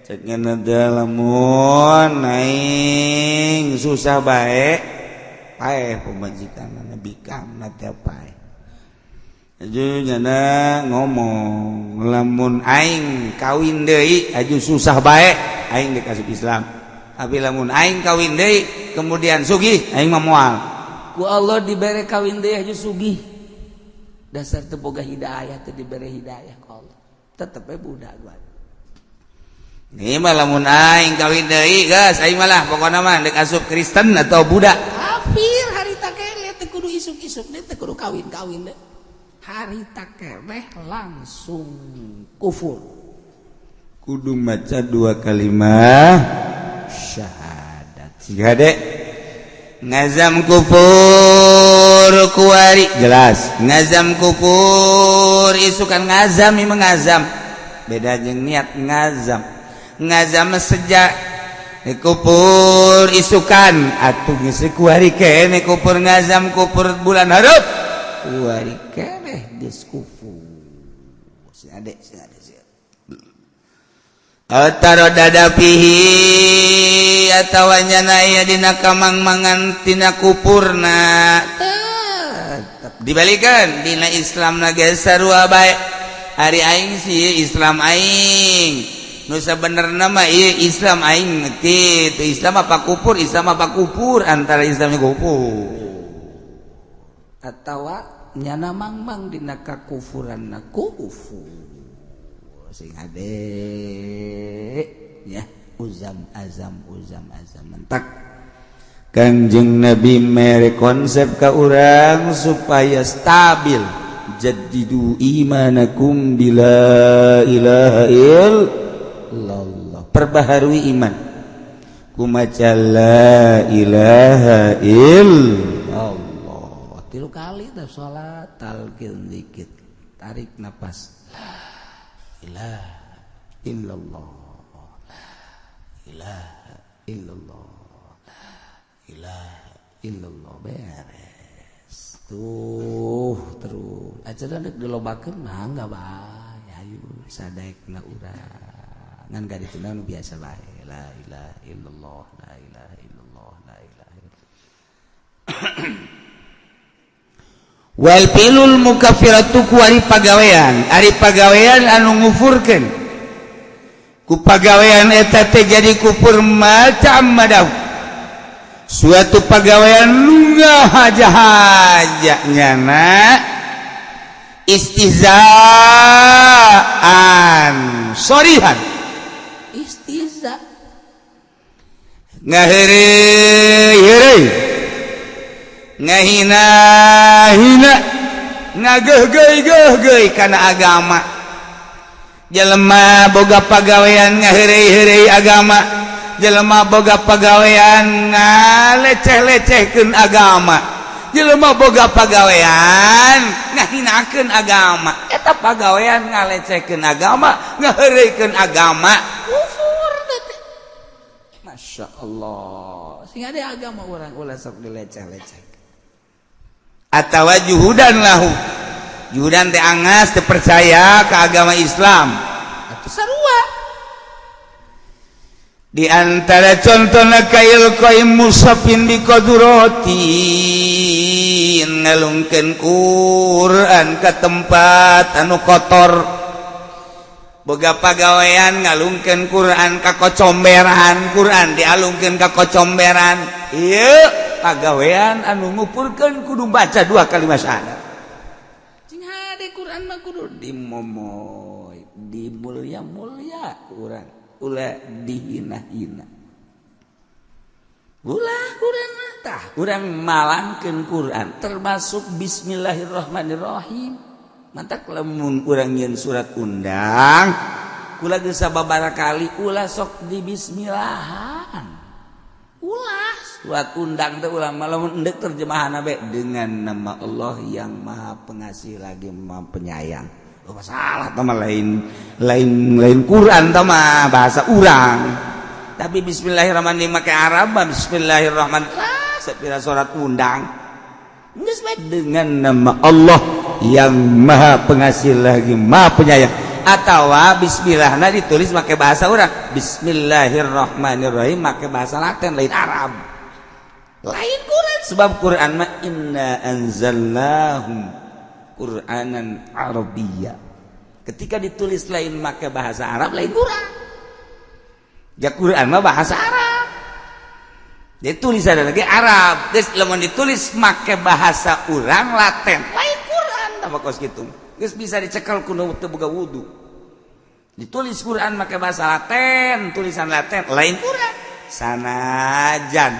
Cek lamun aing susah bae, paeh pamajikan bikang teh paeh. Aju nyana ngomong lamun aing kawin deui aju susah bae, aing dikasih Islam. Tapi lamun aing kawin deui kemudian sugih, aing mah moal. Ku Allah dibere kawin deui aju sugih, dasar teu boga hidayah, teu dibere hidayah ku Allah, tetep we budak gua. Ini mah lamun aing kawin deui geus aing malah pokona mah deuk asup Kristen atau budak. Kafir harita keneh, teu kudu isuk-isuk teu kudu kawin-kawin deh, harita keneh langsung kufur. Kudu maca dua kalimat syahadat. Siga dek ngazam kufur kuari jelas, ngazam kufur isukan, ngazam ieu ngazam beda jeung niat. Ngazam, ngazam sejak kupur isukan atuh geus kuari keneh kupur, ngazam kupur bulan hareup kuari keneh geus kufur. Si adek, si adek, si Ataro dada fihi atawa nyana aya dina kamang-mangan tina kupurna, tetep dibalikan dina Islam na ge sarua bae. Ari aing sih Islam aing nu sabenerna mah ieu Islam aing kitu, Islam apa kupur, Islam apa kupur, antara Islam kupur atawa nyana mangmang dina kakufuran na kufur. Sing ade ya uzam azam uzam azam mentak Kanjeng Nabi mere konsep ka urang supaya stabil, jaddidu imanakum bila ilaha illallah, perbaharui iman kumaca la ilaha illallah tilu kali dah salat talqin dikit, tarik napas, la ilaha illallah, la ilaha illallah, la ilaha illallah, beres tuh. Terus acara dek dilobakeun mah bae, ayo sadaekna urang ngan ka ditu nu biasa bae, la ilaha illallah, la ilaha illallah, la ilaha illallah. Wal filul mukaffiratu ku ari pagawean, ari pagawean anu ngufurkeun, ku pagawean eta teh jadi kufur macam madaw suatu pagawean nu ngahaja-haja nyana istihzaan sorihan, istihza ngaheureuy-heureuy, ngahina-hina. Ngageuh-geuh kana agama. Jelema boga pagawean ngaheureuy-heureuy agama, jelema boga pagawean ngaleceh-lecehkeun agama, jelema boga pagawean ngahinakeun agama. Eta pagawean ngalecehkeun agama, ngaheureuikeun agama, kufur teh. Masya Allah, sing ada agama orang ulah sok dileceh-leceh. Atawa juhudan lahu, juhudan teh angas teu percaya ke agama Islam atau sarua. Di antara contohna ka ilqai mushafin bi qaduratin, ngalungkeun Quran ka tempat anu kotor. Boga pagawean ngalungkeun Quran ka kocomberan, Quran dialungkeun ka kocomberan. Ieu pagawean anu ngupurkeun kudu baca dua kalimat syahadat. Cing hade, Quran mah kudu dimomoy, dimulia-mulia ku urang, ulah dihina-hina, ulah. Quran mah tah urang malangkeun Quran, termasuk bismillahirrahmanirrahim. Mantak lamun urang nyieun surat undang, kula geus sababaraha kali, ulah sok di bismillahan, ulah. Surat undang teh ulah, lamun endek terjemahan bae dengan nama Allah yang Maha Pengasih lagi Maha Penyayang. Oh, salah tah mah, lain lain lain Quran tah mah, bahasa urang. Tapi bismillahirrahmanirrahim make Arab, bismillahirrahmanirrahim. Ah, sapira surat undang geus bae dengan nama Allah yang Maha Pengasih lagi Maha Penyayang. Atau bismillahna ditulis make bahasa urang, bismillahirrahmanirrahim make bahasa Latin, lain Arab, lain Quran. Sebab Quran mah inna anzalnahu Quranan Arabiyya. Ketika ditulis lain make bahasa Arab, lain Quran. Ya, Quran mah bahasa Arab, ditulis ada lagi Arab. Terus lamun ditulis make bahasa urang Latin, lain Quran. Tambah kos gitu geus bisa dicekel ku nu teu boga wudu. Ditulis Quran make bahasa Latin, tulisan Latin, lain Quran. Sanajan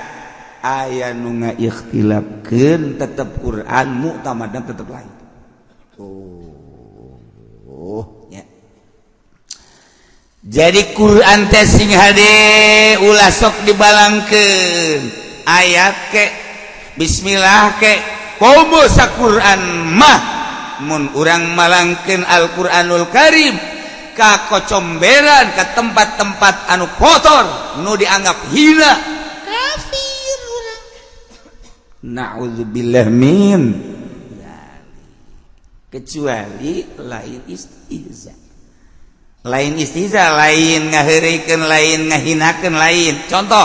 aya nu ngaikhtilafkeun, tetep Quran muktamadan tetep lain. Oh ya, jadi Quran teh sing hade, ulah sok dibalangkeun ayat ke, bismillah ke. Komo Quran mah, mun urang malangkeun Al-Qur'anul Karim ka kocomberan, ke tempat-tempat anu kotor nu dianggap hina, kafir urang, naudzubillah min. Kecuali lain istihza, lain istihza, lain ngaheureuikeun, lain ngahinakeun, lain. Contoh,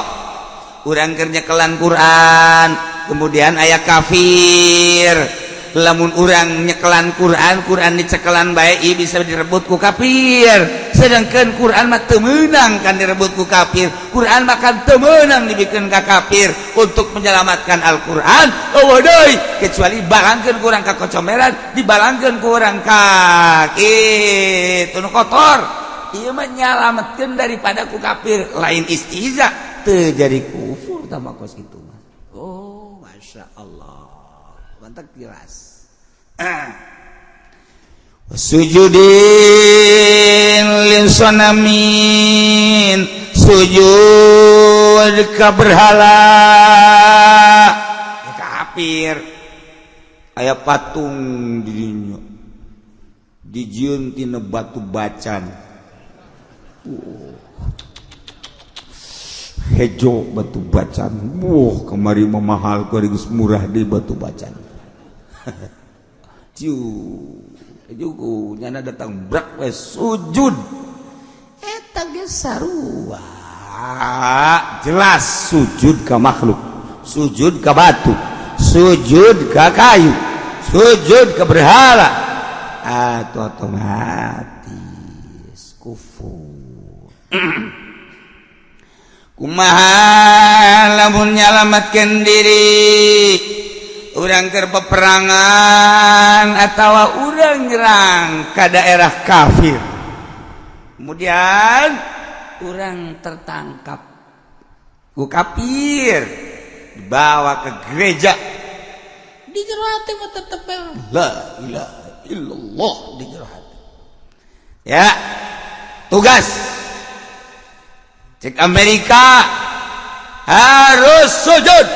urang keur nyekelan Quran, kemudian aya kafir. Lamun urang nyekelan Quran, Quran dicekelan bae, bisa direbut ku kafir. Sedangkan Quran mah teu meunang kan direbut ku kafir, Quran mah kan teu meunang dibikeun ka kafir. Untuk menyelamatkan Al-Quran, oh deui, kecuali balangkeun ku urang ka kocomeran, dibalangkeun ku urang ka kitu nu kotor. Ieu mah nyalametkeun daripada ku kafir, lain istihza, teu jadi kufur tah kos kitu mah. Oh, masya Allah, mantap, jelas. Sujudin lisonamin, sujud ka berhala, ya, kafir. Aya patung di dinya, dijieun tina batu bacan. Hejo batu bacan. Wah, kemari mah mahal, kuari geus murah di batu bacan. Ciu juku nyana datang brak we sujud. Eta ge sarua, jelas sujud ka makhluk, sujud ka batu, sujud ka kayu, sujud ka berhala, atau otomatis kufur. Kumaha lamun nyalamatkeun diri urang keur peperangan atau urang nyerang ke daerah kafir, kemudian urang tertangkap ku kafir, dibawa ke gereja? Di jero hati mah tetep la ilaha illallah di jero hati. Ya, tugas cek Amerika harus sujud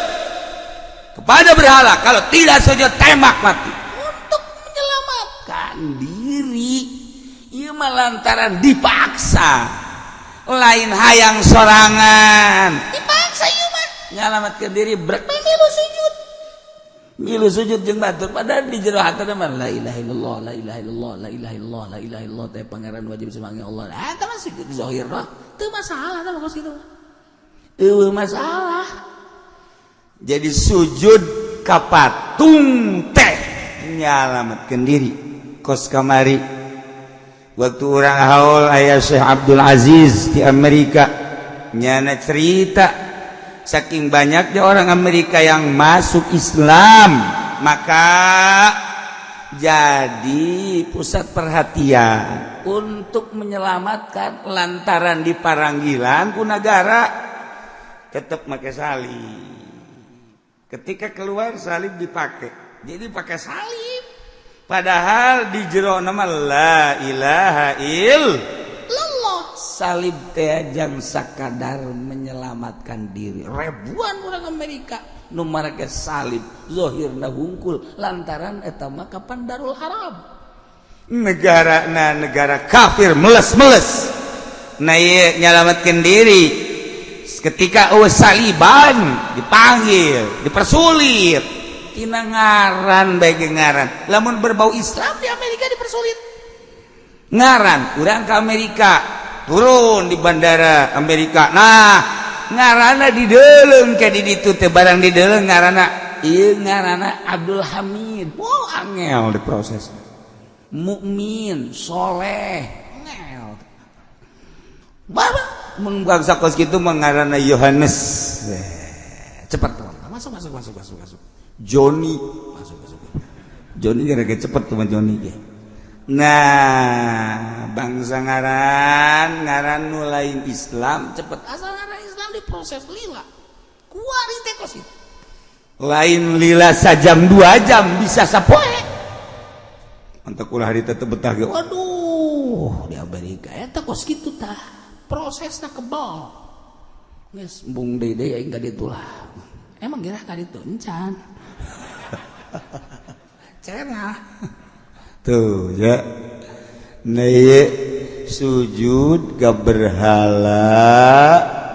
kepada berhala, kalau tidak sujud tembak mati untuk menyelamatkan diri. Ieu mah lantaran dipaksa, lain hayang sorangan, dipaksa. Ieu mah nyelamatkan diri, brek milu sujud, milu sujud jeung batur, padahal di jero hati mah la ilaha illallah, la ilaha illallah, la ilaha illallah, la ilaha illallah teh pangeran wajib semangat Allah. Ah, tah mah sujud zahir mah teu masalah, tah mah kos kitu eueuh masalah. Jadi sujud ka patung teh nyalamatkeun diri. Kos kamari waktu urang haul aya Syekh Abdul Aziz di Amerika, nyana cerita saking banyaknya orang Amerika yang masuk Islam, maka jadi pusat perhatian untuk menyelamatkan lantaran diparanggilan ku negara tetap pakai salib. Ketika keluar, salib dipakai, jadi pakai salib, padahal di jero nama la ilaha illallah. Salib teh jang sakadar menyelamatkan diri. Ribuan orang Amerika nu marake salib zahirna hungkul, lantaran eta mah kapan Darul Haram, negara na negara kafir meles-meles. Nah, ieu nyalamatkeun diri. Ketika eueuh saliban dipanggil, dipersulit tina ngaran bae ge. Ngaran lamun berbau Islam di Amerika dipersulit. Ngaran urang ke Amerika, turun di bandara Amerika, nah, ngaranna dideleng ke di ditu teh, barang dideleng ngaranna ieu, ngaranna Abdul Hamid. Wah, angel diproses. Mukmin soleh angel. Bapak mun bangsa kos kitu mah ngaranna Yohanes, cepat tuh masuk, masuk, masuk, masuk, masuk. Joni masuk, masuk. Joni gara-gara cepet tuh mah Joni ge. Nah, bangsa ngaran ngaran nu lain Islam cepet, asal ngaran Islam diproses lila. Kuari teh kos itu lain lila sajam 2 jam, bisa sapoe. Untuk ulah hari tetep betah ge. Waduh, di Amerika eta kos kitu tah, prosesna kebal. Geus embung deui deui aing ka ditu lah. Emang gerah ka ditu encan cerah tuh ya. Nah, sujud ke berhala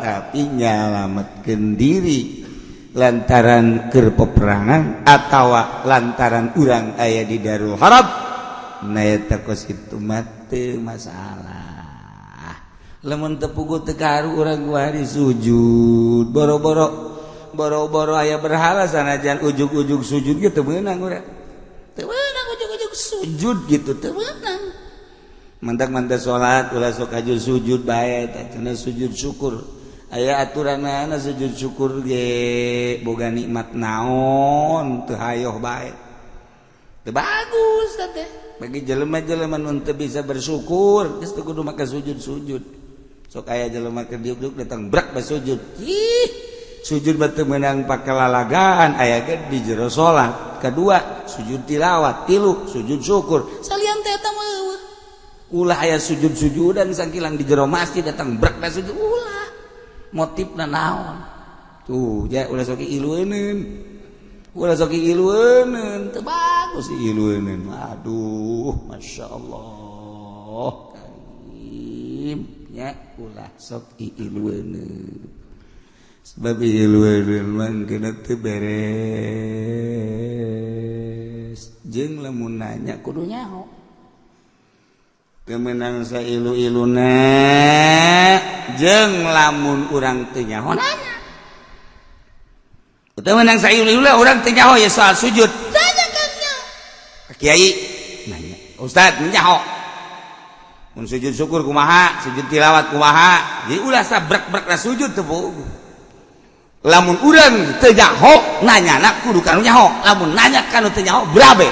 tapi nyalametkeun diri lantaran keur peperangan atau lantaran urang aya di Darul Harab. Nah, eta kos kitu mah teu masalah. Lamun teu puguh teu kaharu urang kuari sujud, boro-boro boro-boro aya berhala, sanajan ujug-ujug sujud gitu meunang urang. Teu meunang ujug-ujug sujud gitu, teu meunang. Mantak-mantak salat ulah sok aju sujud bae tah cenah sujud syukur. Aya aturanana sujud syukur ge boga nikmat naon, teu hayoh bae. Teu bagus teh bagi jelema-jelema nu teu bisa bersyukur, geus teu kudu make sujud-sujud. Sok aya jelema keur diuk-diuk datang brak bae sujud. Ih, sujud batu menang pake lalagaan aya ge di jero salat. Kedua sujud tilawat, tilu sujud syukur. Salian teh eta mah eueuh. Ulah aya sujud-sujudan sangkilang di jero masjid, datang brak bae sujud, ulah. Motifna naon tuh ya? Ulah sok ilueuneun, ulah sok ilueuneun, teu bagus ilueuneun. Aduh, masya Allah karim ya, ulah sok ilueuneun, sebab ilueuneun mah kena teu beres. Jeung lamun nanya kudu nyaho, teu meunang sailu-iluna. Jeung lamun urang teu nyaho nanya, teu meunang sailu-iluna. Urang teu nyaho ya soal sujud, tanya kan nyaho kiai, nanya ustad nyaho. Mun sujud syukur kumaha, sujud tilawat kumaha? Jadi ulah sabrek-brek sujud teu. Lamun urang teu nyaho nanya na kudu kanu nyaho. Lamun nanya kanu teu nyaho, berabe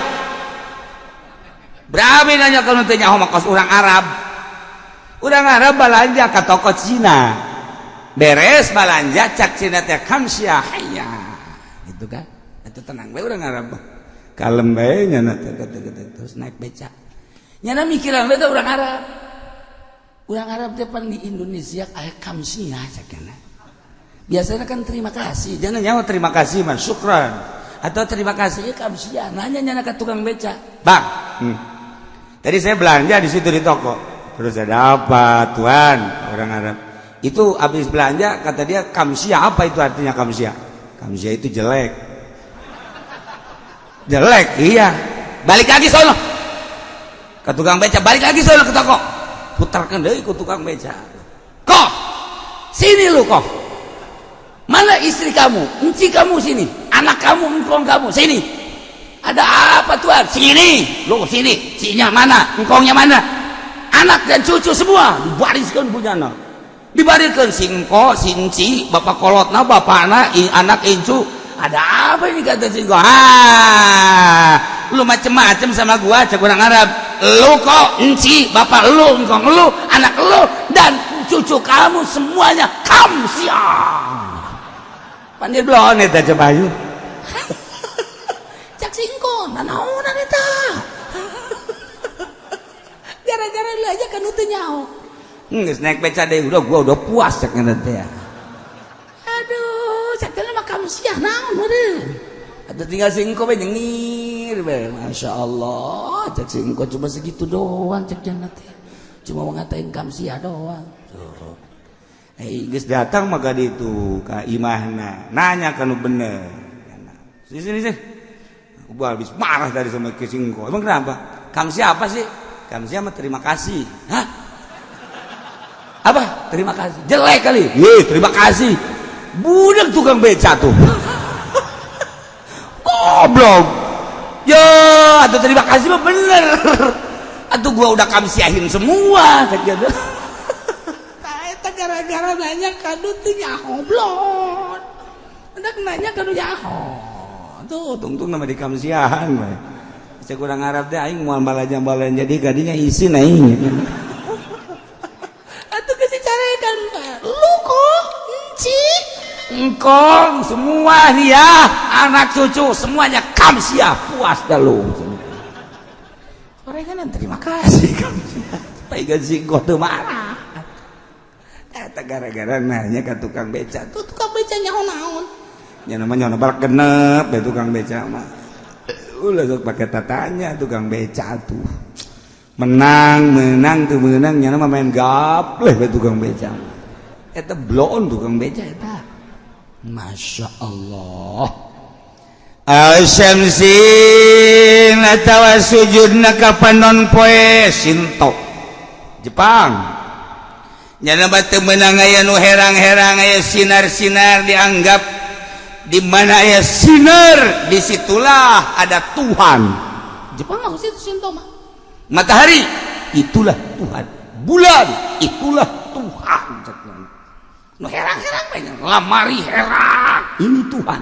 berabe nanya kanu teu nyaho mah. Kos urang Arab, urang Arab balanja ka toko Cina, beres balanja cak Cina teh kamsia hayya gitu kan. Itu tenang bae urang Arab. Kalem bae nyana terus naik beca. Nyana mikiran we urang Arab. Urang Arab teh pan di Indonesia aya kamsia cakana. Biasanya kan terima kasih, jangan nyawa terima kasih mah syukran. Atau terima kasih kamsia, nanya nyana ke tukang beca. Bang, tadi saya belanja di situ di toko. Terus ada apa, tuan? Orang Arab. Itu habis belanja kata dia kamsia, apa itu artinya kamsia? Kamsia itu jelek. Jelek, iya. Balik lagi sono. Ke tukang beca, balik lagi sono ke toko. Putarkan deui ke tukang beca. Kok? Sini lu kok. Mana istri kamu? Enci kamu sini. Anak kamu, engkong kamu sini. Ada apa tuan? Sini. Lu sini. Sinya mana? Engkongnya mana? Anak dan cucu semua dibariskan punya anak. Dibariskan singko, sinci, bapak kolotna, bapakna, anak incu. Ada apa ini kata singko? Ah, lu macem-macem sama gua, cek orang Arab. Lu kok enci, bapak lu, engkong lu, anak lu, dan cucu kamu semuanya kamsia. Pandir belon eta coba ayu. Cak singko, nanaonan eta. Gara-gara lu aja kan teu nyaho. Geus naik beca deui, udah gua udah puas cek ngene teh. Aduh, cek teh mah kamsia naon meureun. Atuh tinggal singko we nyengir we. Masya Allah, cek singko cuma segitu doang cek jannah teh. Cuma mau ngatain kamsia doang. Tuh. Eh, geus datang maka ditu ka imahna, nanya kanu bener. Sini sini sini. Gua habis marah tadi sama ke singko. Emang kenapa? Kamsia apa sih? Kamsia mah terima kasih. Hah? Apa? Terima kasih. Jelek kali. Ye, terima kasih. Budak tukang beca tuh. Goblok. Yo, atau terima kasih mah bener. Atau gua udah kamsiahin semua. Eta gara-gara nanya kanu teu nyaho blon. Hendak nanya kanu nyaho. Tuh, tungtung nama di kamsiahan we. Cek urang Arab teh aing moal balanja-balanja jadi gadinya isin aing. Atuh geus dicarekan, lu kok enci engkong semua nih ya, anak cucu semuanya kamsia, puas dah lu. Mereka terima kasih kamsia. Supaya singko teu marah. Eta gara-gara nanya ke tukang beca. Tuh tukang beca nyaho naon? Ya namanya nyono genep ya tukang beca mah. Ulah sok pakai tatanya tukang beca tuh. Menang, menang tuh menang nya mah main gapleh we tukang beca. Eta bloon tukang beca eta. Masya Allah. Al-syamsin atawa sujudna ka panon poe Sinto Jepang. Nyana batu menang aya nu herang-herang aya sinar-sinar dianggap di mana aya sinar disitulah ada Tuhan. Jepang mah itu Sinto mah. Matahari itulah Tuhan, bulan itulah Tuhan. Nu herang-herang banyak lamari herang ini Tuhan.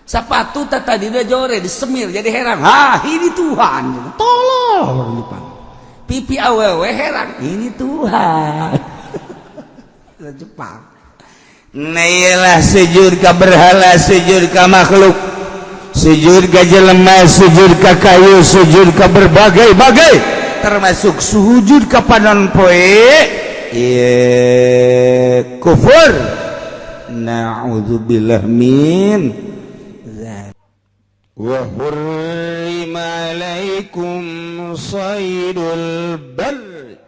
Sepatu tadi dia jore disemir jadi herang, ah ini Tuhan. Tolol orang Jepang. Pipi awewe herang ini Tuhan. Jepang. Nah sujud ka berhala, sujud ka makhluk, sujud ka jelema, sujud ka kayu, sujud ka berbagai-bagai, termasuk sujud ka panon poe ieu kufur. Na'udzubillah min wa hurrima alaikum saydul barr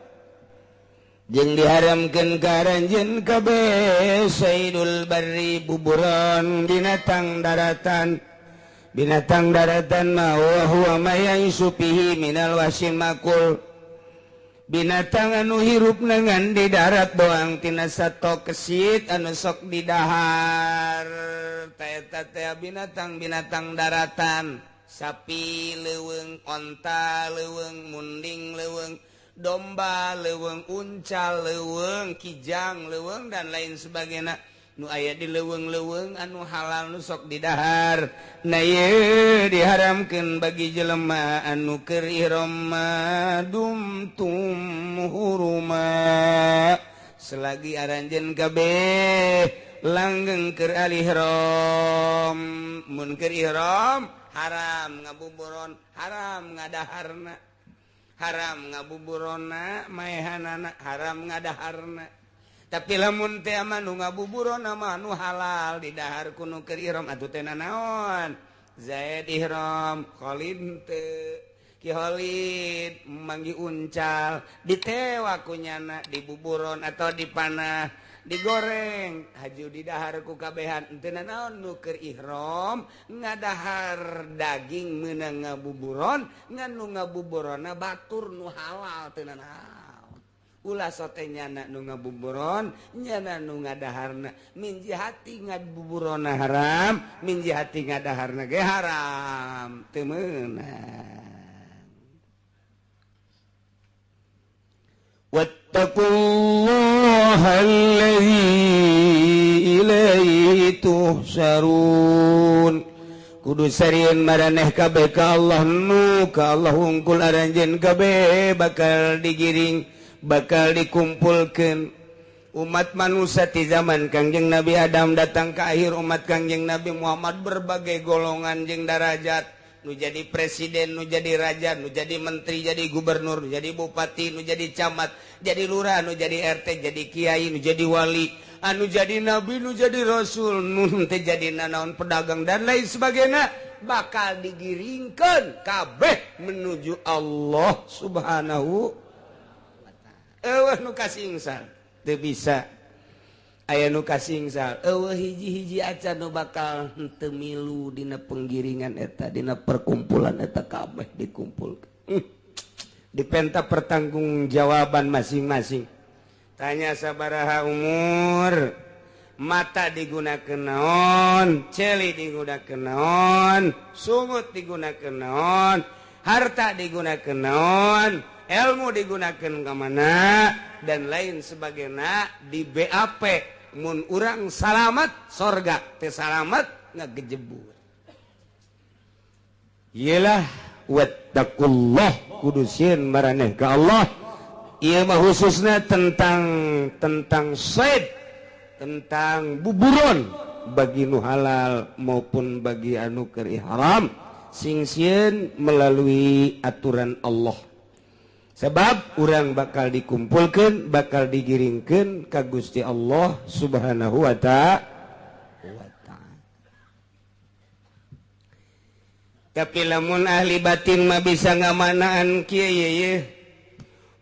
jeung diharamkeun ka aranjeun kabeh saydul barri buburan binatang daratan. Binatang daratan mah wa huwa ma ya'isu fihi minal wahsyil makul, binatang anu hirup ngan di darat doang tina sato kesit anu sok didahar. Eta teh binatang-binatang daratan, sapi leuweung, onta leuweung, munding leuweung, domba leuweung, unca leuweung, kijang leuweung, dan lain sebagainya. Nu aya di leuweung-leuweung anu halal nu sok didahar. Nah ieu diharamkeun bagi jelema anu keur ihram dumtum huruma. Selagi aranjeun kabeh langgeng keur ihram. Mun keur ihram haram ngabuburon, haram ngadaharna, haram ngabuburona maehanana, haram ngadaharna. Tapi lamun teh mah nu ngabuburona mah nu halal didahar ku nu keur ihram atuh teh nanaon. Zaid ihram, Khalid teu. Ki Khalid manggi uncal ditewa ku nyana dibuburon atau dipanah digoreng haju didahar ku kabehan teu nanaon nu keur ihram ngadahar daging meunang ngabuburon ngan nu ngabuburonna batur nu halal teu nanaon. Ulah sote nyana nu ngabuburon nyana nu ngadaharna min jihati ngabuburonna haram min jihati ngadaharna ge haram teu meunang. Wattaqullaha allazi ilaihi tuhsyarun. Kudu sarieun maraneh kabeh ka Allah nu ka Allah hungkul aranjeun kabeh bakal digiring bakal dikumpulkeun. Umat manusia di zaman Kangjeng Nabi Adam datang ke akhir umat Kangjeng Nabi Muhammad berbagai golongan jeung darajat. Nu jadi presiden, nu jadi raja, nu jadi menteri, jadi gubernur, nu jadi bupati, nu jadi camat, jadi lurah, nu jadi RT, jadi kiai, nu jadi wali, anu jadi nabi, nu jadi rasul, nu teh jadi nanaon pedagang dan lain sebagainya bakal digiringkeun kabeh menuju Allah Subhanahu wa taala. Eueuh nu kasingsal teu bisa. Aya nu kasingsal eueuh hiji-hiji acan nu bakal henteu milu dina penggiringan eta dina perkumpulan eta kabeh dikumpulkeun. Dipenta pertanggungjawaban masing-masing. Tanya sabaraha umur, mata digunakeun naon, celi digunakeun naon, sungut digunakeun naon, harta digunakeun naon, ilmu digunakan ke mana dan lain sebagainya di BAP. Mun urang salamat sorga, teu salamat ngagejebur. Iyalah wattaqullah kudu sieun maraneh ka Allah. Ieu mah khususna tentang said, tentang buburon bagi nu halal maupun bagi anu keur ihram sing sieun melalui aturan Allah. Sebab urang bakal dikumpulkan, bakal digiringkan ka Gusti Allah Subhanahu wa ta'ala. Tapi lamun ahli batin mah bisa ngamanaan kieu ye.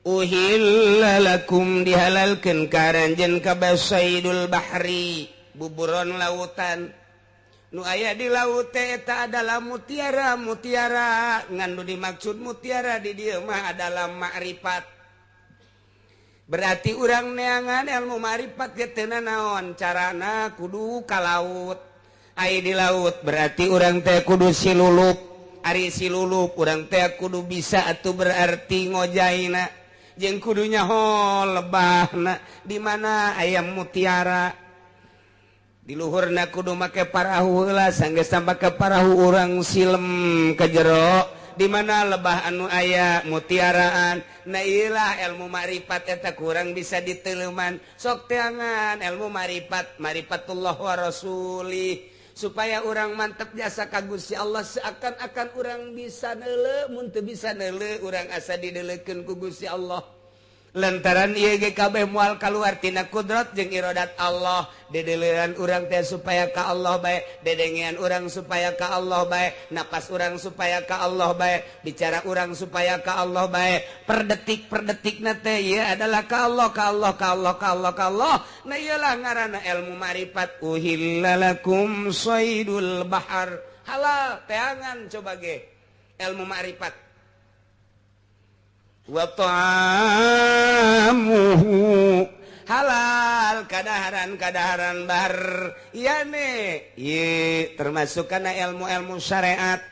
Uhilla lakum dihalalkeun ka aranjeun kabeh saidul bahri, buburon lautan. Nu aya di laut teh eta adalah mutiara, mutiara ngan nu dimaksud mutiara di dieu mah adalah makrifat. Berarti urang neangan ilmu makrifat ge teu nanaon carana kudu ka laut. Ai di laut berarti urang teh kudu silulup. Ari silulup urang teh kudu bisa atuh berarti ngojaina jeung kudu nyaho lebahna di mana aya mutiara. Di luhurna kudu make parahu heula sanggeus make parahu urang silem ke jero di mana lebah anu aya mutiaraan. Nah iyalah ilmu makrifat eta kurang bisa diteleuman. Sok teangan ilmu makrifat, marifatullah wa rasuli supaya urang mantep jasa ka Gusti Allah seakan-akan urang bisa neuleu mun teu bisa neuleu urang asa dideleukeun ku Gusti Allah. Lantaran ieu ge kabeh moal kaluar tina kudrat jeung iradat Allah. Dedelean urang teh supaya ka Allah bae, dedengean urang supaya ka Allah bae, napas urang supaya ka Allah bae, bicara urang supaya ka Allah bae. Per detik per detikna teh ieu adalah ka Allah, ka Allah, ka Allah, ka Allah, ka Allah. Nah ieulah ngaranna ilmu makrifat. Uhilla lakum saydul bahar. Halal teangan coba ge ilmu makrifat. Wa ta'amuhu halal kadaharan-kadaharan bar yane ye termasuk kana ilmu-ilmu syariat.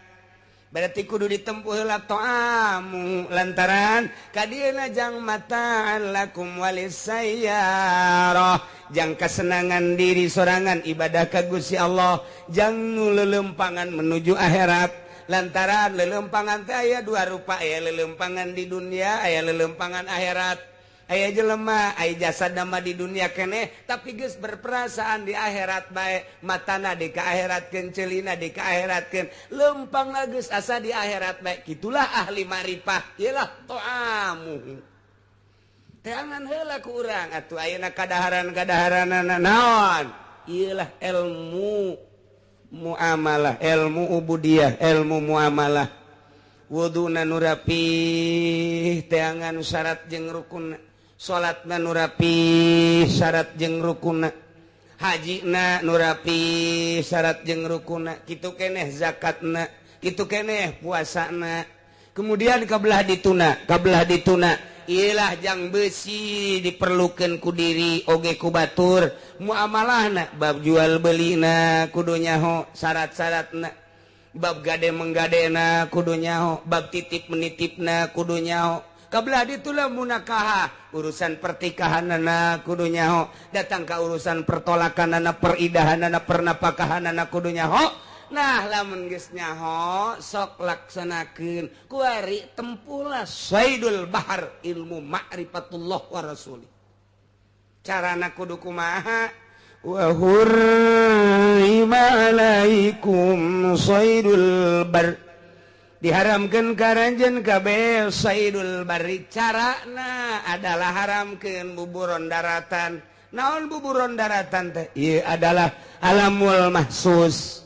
Berarti kudu ditempuh heula ta'amu lantaran kadieuna jang mata'an lakum walisayyarah jang kesenangan diri sorangan ibadah ka Gusti Allah jang nu lelempangan menuju akhirat. Lantaran lelempangan teh aya dua rupa, aya lelempangan di dunia, aya lelempangan akhirat. Aya jelema aya jasad nama di dunia keneh tapi geus berperasaan di akhirat bae, matana di ka akhiratkeun, ceulina di ka akhiratkeun, lempang geus asa di akhirat bae. Kitulah ahli ma'rifah, iyalah to'amuhu. Teangan heula ku urang atuh ayeuna kadaharan-kadaharanana naon? Iyalah ilmu muamalah, ilmu ubudiyah, ilmu muamalah. Wuduna nu rapih, teangan syarat jeung rukun. Salatna nu rapih, syarat jeung rukunna. Hajina nu rapih, syarat jeung rukunna. Kitu keneh zakatna, kitu keneh puasana. Kemudian kabelah dituna, kabelah dituna. Iyalah jang besi diperlukan ku diri oge ku batur. Muamalahna bab jual belina kudu nyaho syarat-syaratna. Bab gade menggadena kudu nyaho, bab titip menitipna kudu nyaho. Kabelah ditulah munakaha, urusan pertikahanana kudu nyaho, datang ka urusan pertolakanana, peridahanana, pernapakahanana kudu nyaho. Nah lamun geus nyaho sok laksanakeun kuari tempulah saidul bahar ilmu ma'rifatullah wa rasuli. Carana kudu kumaha? Wa hurrima alaikum saidul bar, diharamkeun ka ranjeun kabeh saidul barri. Carana adalah haramkeun buburon daratan. Naon buburon daratan teh? Ieu adalah alamul mahsus,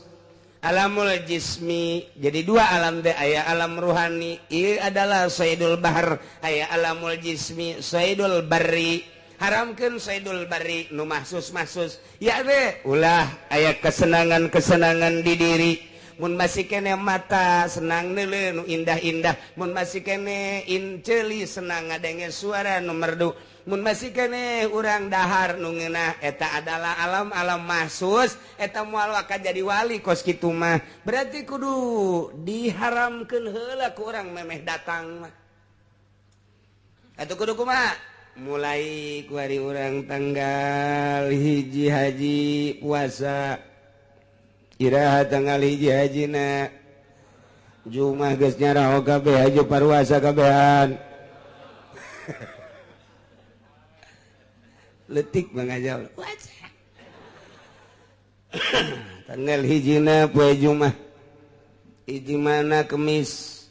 alamul jismi. Jadi dua alam teh, aya alam ruhani ieu adalah saidul bahr, aya alamul jismi saidul barri. Haramkeun saidul barri nu mahsus-mahsus ya teh ulah aya kesenangan-kesenangan di diri. Mun masih kene mata senang neuleuh nu indah-indah, mun masih kene inceuli senang ngadenge suara nu merdu, mun masih kene urang dahar nu ngeunah, eta adalah alam-alam mahsus. Eta moal akan jadi wali kos kitu mah. Berarti kudu diharamkeun heula ku urang memeh datang mah. Atuh kudu kumaha? Mulai ku hari urang tanggal 1 haji puasa, iraha tanggal 1 hajina Jumat geus nyaraho kabeh haji paruasa kabehan. Letik mangajal. Tanggal 1 poe Jumat, hiji mana Kemis,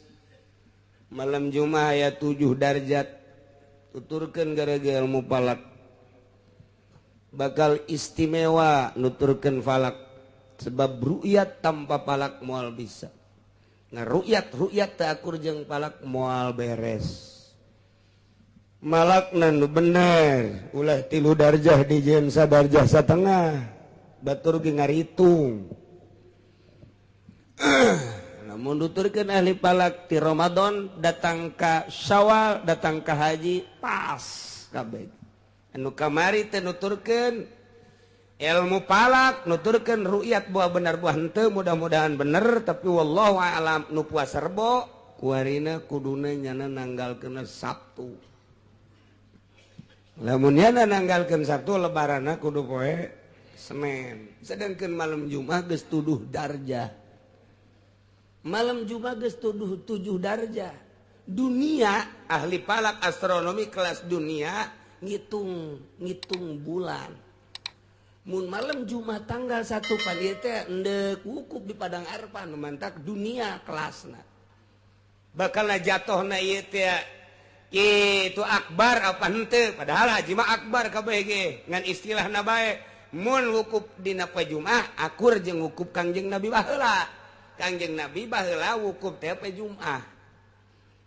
malam Jumat aya 7 darjat. Tuturkeun gara-gara ilmu falak bakal istimewa nuturkeun falak, sebab ru'yat tanpa falak moal bisa. Nah ru'yat ru'yat teu akur jeung falak moal beres. Malakna nu bener ulah 3 darjah dijieun sadarjah satengah, batur ge ngaritung. Namun nuturkeun ahli falak ti Ramadan datang ka Syawal datang ka haji pas kabeh. Anu kamari teh nuturkeun ilmu falak, nuturkeun ru'yat buah bener buah henteu, mudah-mudahan bener tapi wallahu a'lam. Nu puasa Rebo kuarina kuduna nyana nanggalkeun Sabtu. Lamun nyana nanggalkeun Sabtu lebaranna kudu poe Senin. Sedangkan malam Jumat geus tuduh darjah. Malam Jumat geus tuduh 7 darjah. Dunia ahli falak astronomi kelas dunia ngitung ngitung bulan. Mun malam Jumat tanggal 1 pan ieu teh endek wukuf di Padang Arfah nu mantak dunia kelasna. Bakalna jatohna ieu teh kitu akbar apa henteu, padahal haji mah akbar kabeh ge ngan istilahna bae. Mun wukuf dina poe Jumat akur jeung wukuf Kangjeng Nabi baheula. Kangjeng Nabi baheula wukuf teh poe Jumat.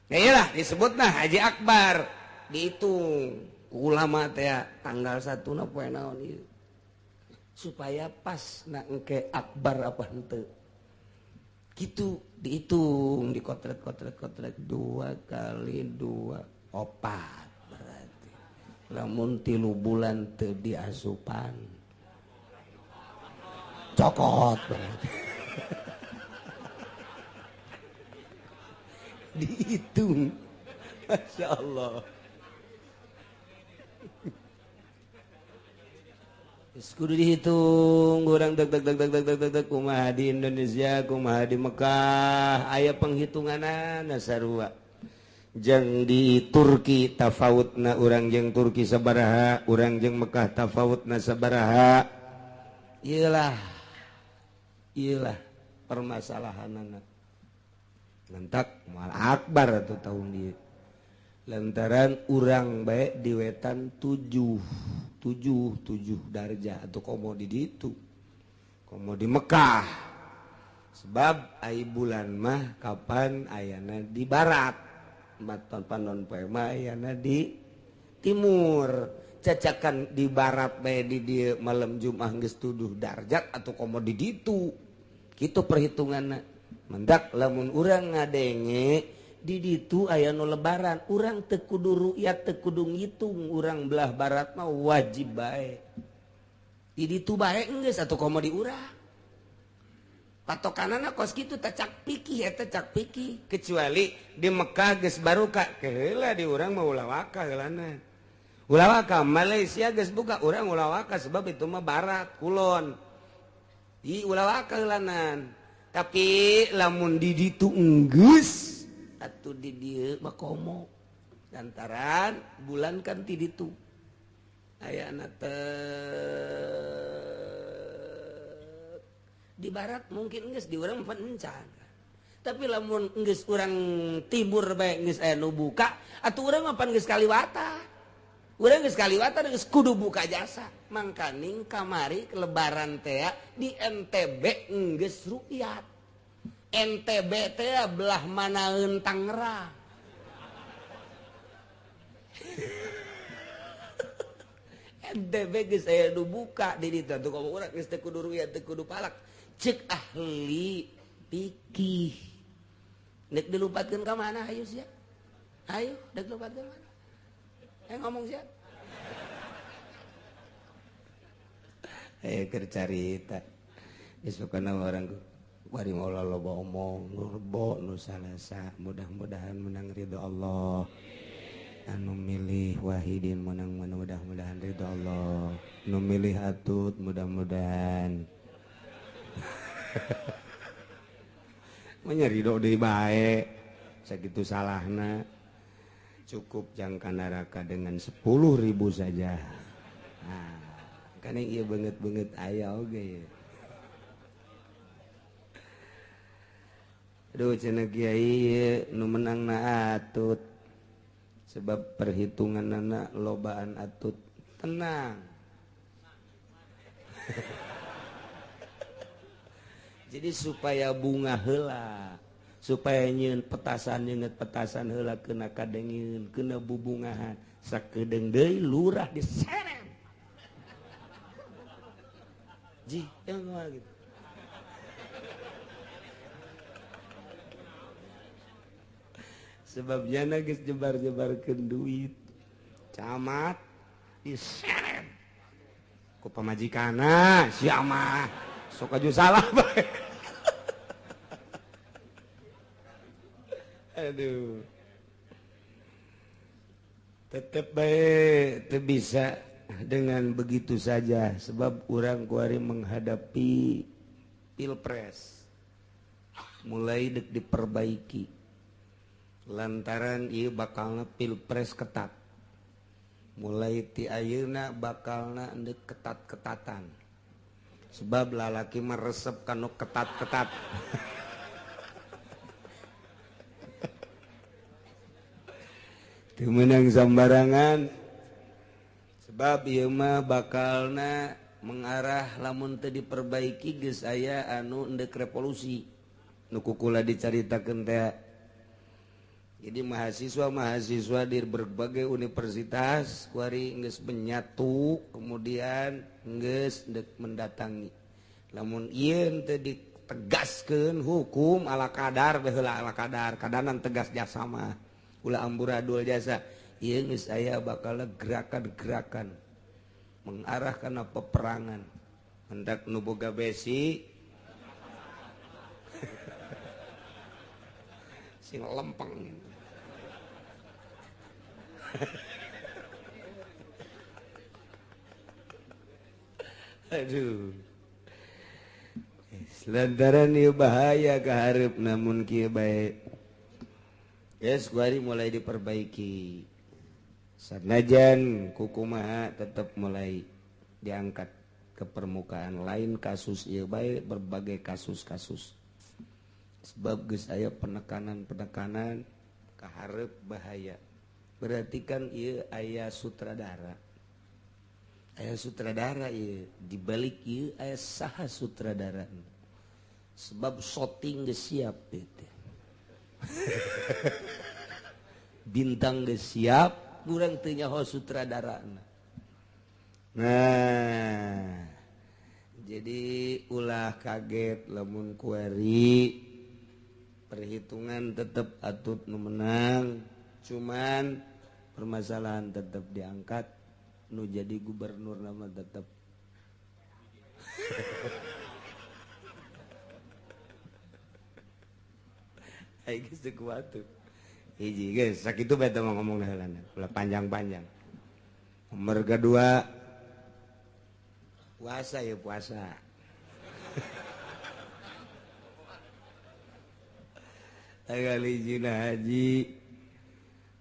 Nah iyalah disebutna haji akbar, dihitung ku ulama teh tanggal 1 na poe naon ieu supaya pas na engke akbar apa henteu. Gitu dihitung dikotret-kotret-kotret 2 kali 2 4 berarti. Lamun 3 bulan teu diasupan cokot berarti. Dihitung, Masya Allah. Kudu dihitung urang deg deg deg deg deg deg deg kumaha di Indonesia, kumaha di Mekah, aya penghitunganana sarua. Jeung di Turki tafawutna urang jeung Turki sabaraha, urang jeung Mekah tafawutna sabaraha. Iyalah, iyalah permasalahanana. Mentak moal akbar atuh tahun dieu. Lantaran urang bae di wetan 7 7 7 darjah atau komo di ditu. Komo di Mekah. Sebab ai bulan mah kapan ayana di barat. Maton panon poe mah ayana di timur. Cacakan di barat bae di dieu malam Jumat geus 7 darjat atau komo di ditu. Kitu perhitunganna. Mendak lamun urang ngadenge di ditu aya nu lebaran, urang teu kudu ru'yat, teu kudu ngitung, urang belah barat mah wajib bae. Di ditu bae geus atuh komo di urang. Patokanana kos kitu teh cak pikih eta cak pikih, kecuali di Mekah geus baruka keheula di urang mah ulah waka heulana. Ulah waka Malaysia geus buka urang ulah waka sebab itu mah barat kulon. Di ulah waka heulanan. Tapi lamun di ditu enggeus atuh di dieu mah komo. Lantaran bulan kan ti ditu. Ayana teh di barat mungkin geus di urang encan. Tapi lamun geus urang timur bae geus aya nu buka, atuh urang mah pan geus kaliwata. Urang geus kaliwata geus kudu buka jasa. Mangkaning kamari lebaran teh di NTB geus rukyat. NTB teh belah manaeun Tangerang. NTB geus aya nu buka di ditu atuh komo urang geus teu kudu rukyat teu kudu palak. Cek ahli fikih. Nek dilupatkeun ka mana hayu sia? Hayu dek dilupatkeun mana? Ngomong sia. Ayo keur carita. Geus pokona urang bari moal loba omong, nu rebo nu salasa, mudah-mudahan menang ridho Allah. Anu milih Wahidin menang mudah-mudahan ridho Allah. Nu milih Atut mudah-mudahan menyeri deui bae sakitu salahna cukup jangka neraka dengan 10.000 saja. Nah, kan ieu beungeut-beungeut aya oge. Aduh cenah kiai nu menangna Atut sebab perhitunganna lobaan Atut. Tenang. Jadi supaya bunga heula, supaya nyieun petasan nyeungeut petasan heula kena kadengeun, kena bubungahan, sakedeung deui lurah diseret. Ji, yang kumaha gitu. Sebab jana geus jebar-jebarkeun duit. Camat diseret. Ku pamajikanna sia mah sok aju salah bae. Aduh. Tetep bae teu bisa dengan begitu saja sebab urang kuari menghadapi pilpres. Mulai dek diperbaiki. Lantaran ieu bakalna pilpres ketat. Mulai ti ayeuna bakalna endek ketat-ketatan. Sebab lalaki mah resep kanu ketat-ketat. Teu meunang sambarangan. Sebab ieu mah bakalna mengarah lamun teu diperbaiki geus aya anu endek revolusi. Nu kukula dicaritakeun teh. Jadi mahasiswa-mahasiswa di berbagai universitas kuari geus menyatu kemudian geus dek mendatangi. Lamun ieu teu ditegaskeun hukum ala kadar baheula ala kadar, kadanan tegas jasa mah. Ulah amburadul jasa. Ieu geus aya bakal gerakan-gerakan mengarah kana peperangan. Hendak nu boga besi sing lempeng. Aduh. Lantaran ieu bahaya kaharep namun kieu bae. Yes, kuari mulai diperbaiki. Sanajan kukumaha tetap mulai diangkat ke permukaan, lain kasus ieu bae berbagai kasus-kasus. Sebab geus aya penekanan-penekanan kaharep bahaya. Berarti kan ieu aya sutradara. Aya sutradara ieu, dibalik ieu aya saha sutradara. Sebab shooting geus siap teh. Bintang geus siap, kurang teu nyaho sutradarana. Nah, jadi ulah kaget lamun kuari perhitungan tetap atut nu menang, cuman permasalahan tetap diangkat, nu jadi gubernur nama tetap. Aing geus teu kuat tuh. Hiji geus sakitu bae teh ngomong heulana, ulah panjang-panjang. Nomor kedua puasa ya puasa. Tanggal hiji haji,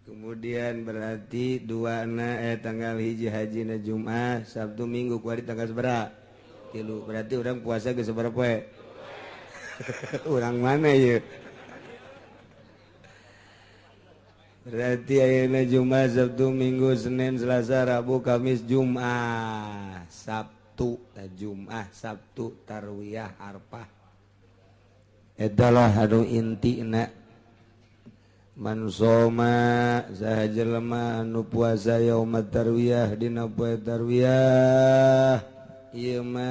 kemudian berarti dua na tanggal hiji haji na Jumat, Sabtu Minggu kuari tanggal sabaraha? 3. Berarti urang puasa geus sabaraha poe? Urang mana ieu? Berarti ayeuna Jumat, Sabtu, Minggu, Senin, Selasa, Rabu, Kamis, Jumat, Sabtu, Jumat, Sabtu, Tarwiyah, Arfah. Adalah anu intina. Man soma saha jelema anu puasa yaumat tarwiyah dina poe tarwiyah ieu mah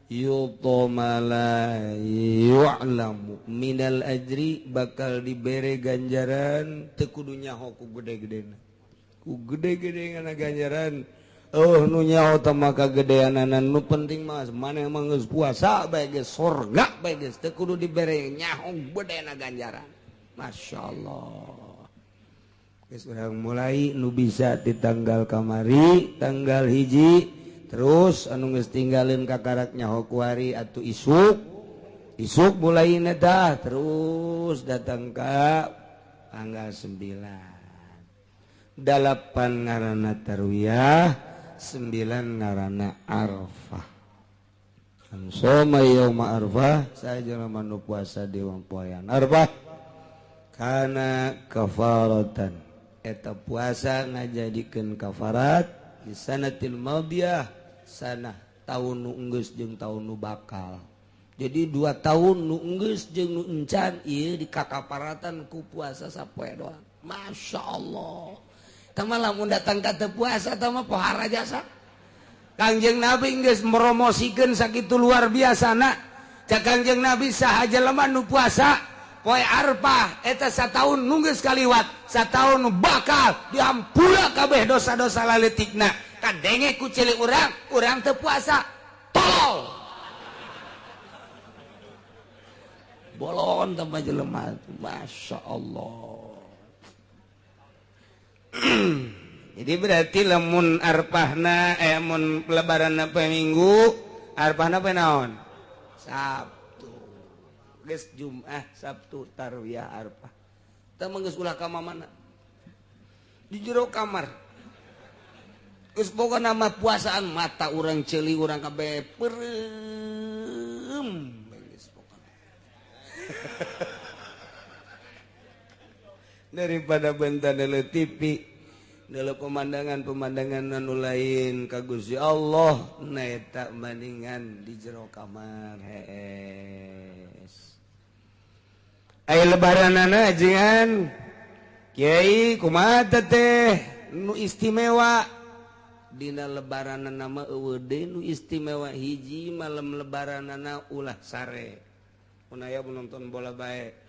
yuta la yu'lamu minal ajri bakal dibere ganjaran teu kudu nyaho ku gede-gedena ku gede-gede ngana ganjaran. Oh nu nyaho teh maka gedeanana nu penting mah maneh mah geus puasa bae geus sorga bae geus teu kudu dibere nyaho gedena ganjaran. Masyaallah. Geus urang mulai nu bisa di tanggal kamari tanggal hiji terus anu geus tinggalin kakarak nyaho kuari atuh isuk isuk mulai dah terus datang ka tanggal 9 8 ngaranna tarwiyah 9 ngaranna Arfah. Soma yauma Arfah saja jelema nu puasa di poean Arfah kana kafaratan eta puasa ngajadikeun kafarat di sanatil madiyah sanah tahun nu enggeus jeung tahun nu bakal. Jadi 2 tahun nu enggeus jeung nu encan ieu dikakaparatan ku puasa sapoe doang. Masya Allah. Tah mah lamun datang ka teu puasa tah mah pohara jasa. Kangjeng Nabi geus promosikeun sakitu luar biasana. Cak Kangjeng Nabi saha jelema nu puasa poe Arfah eta sataun nu geus kaliwat, sataun nu bakal dihampura kabeh dosa-dosa laletikna. Kadenge ku cilik urang, urang teu puasa. Tolol. Bolon tambah jelema. Masya Allah. Jadi berarti lamun arpahna mun lebaranna poe Minggu, arpahna poe naon? Sabtu. Geus Jumat, Sabtu, Tarwiyah, Arfah. Tah mah geus ulah ka mana? Di jero kamar. Geus boga nama puasaan mata urang ceuli urang kabeh peureum geus pokona. Daripada benta deuleu TV, deuleu pemandangan-pemandangan anu lain ka Gusti Allah, na eta bandingan di jero kamar hees. Aya lebaranana ajengan Kiai kumaha teh nu istimewa dina lebaranana mah eueuh deui nu istimewa hiji malam lebaranana ulah sare. Mun aya nonton bola bae.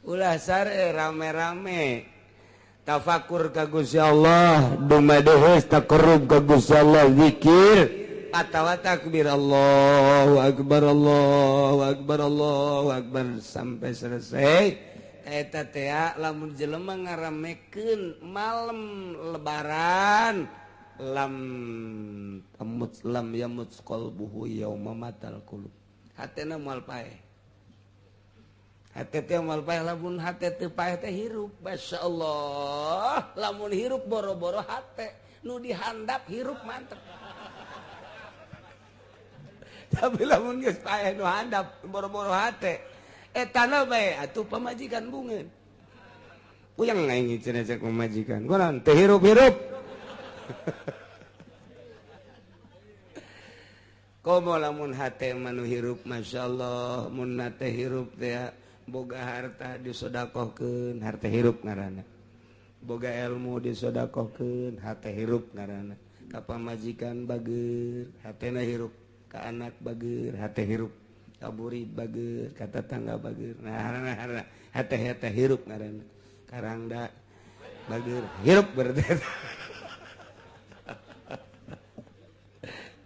Ulah sare rame-rame tafakur ka Gusti Allah, dumadehes taqarrub ka Gusti Allah, zikir atawa takbir Allahu akbar Allahu akbar Allahu akbar sampai selesai. Eta teh lamun jelema ngaramekeun malam lebaran lam tamut lam yamut qalbuhu yauma matal qulub hatena moal paeh. Hate teh moal paeh lamun hate teu paeh teh hirup. Masyaallah, lamun hirup boro-boro hate nu dihandap hirup mantep. Tapi lamun geus paeh nu handap boro-boro hate etana bae atuh pamajikan bungeun. Puyeng aing cenah cek pamajikan. Kunaon teu hirup-hirup. Komo lamun hate mah nu hirup masyaallah, mun hate hirup teh boga harta disodakohkeun, harta hirup ngaranna. Boga ilmu disodakohkeun, hate hirup ngaranna. Ka pamajikan bager, hatena hirup. Ka anak bager, hate hirup. Ka murid bager, ka tetangga bager. Nah, hate hirup ngaranna. Karangda bager, hirup berarti.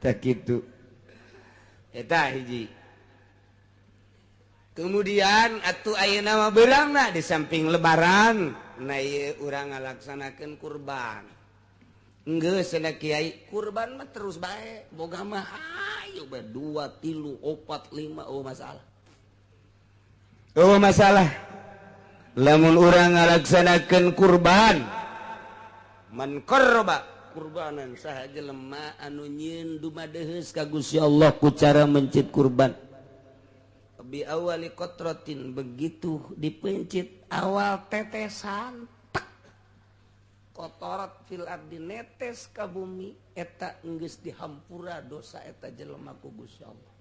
Tak kitu. Eta hiji. Kemudian atuh ayeuna mah beurangna di samping lebaran, na ieu urang ngalaksanakeun kurban. Geus cenah kiai, kurban mah terus bae, boga mah ayo bae 2, 3, 4, 5 oh masalah. Oh masalah. Lamun urang ngalaksanakeun kurban, man qarraba kurbanan saha jelema anu nyieun dumadeheus ka Gusti Allah ku cara mencit kurban. Bi awali kotrotin, begitu dipencit awal tetesan tek kotorat fil ardi netes ka bumi eta geus dihampura dosa eta jelema ku Gusti Allah.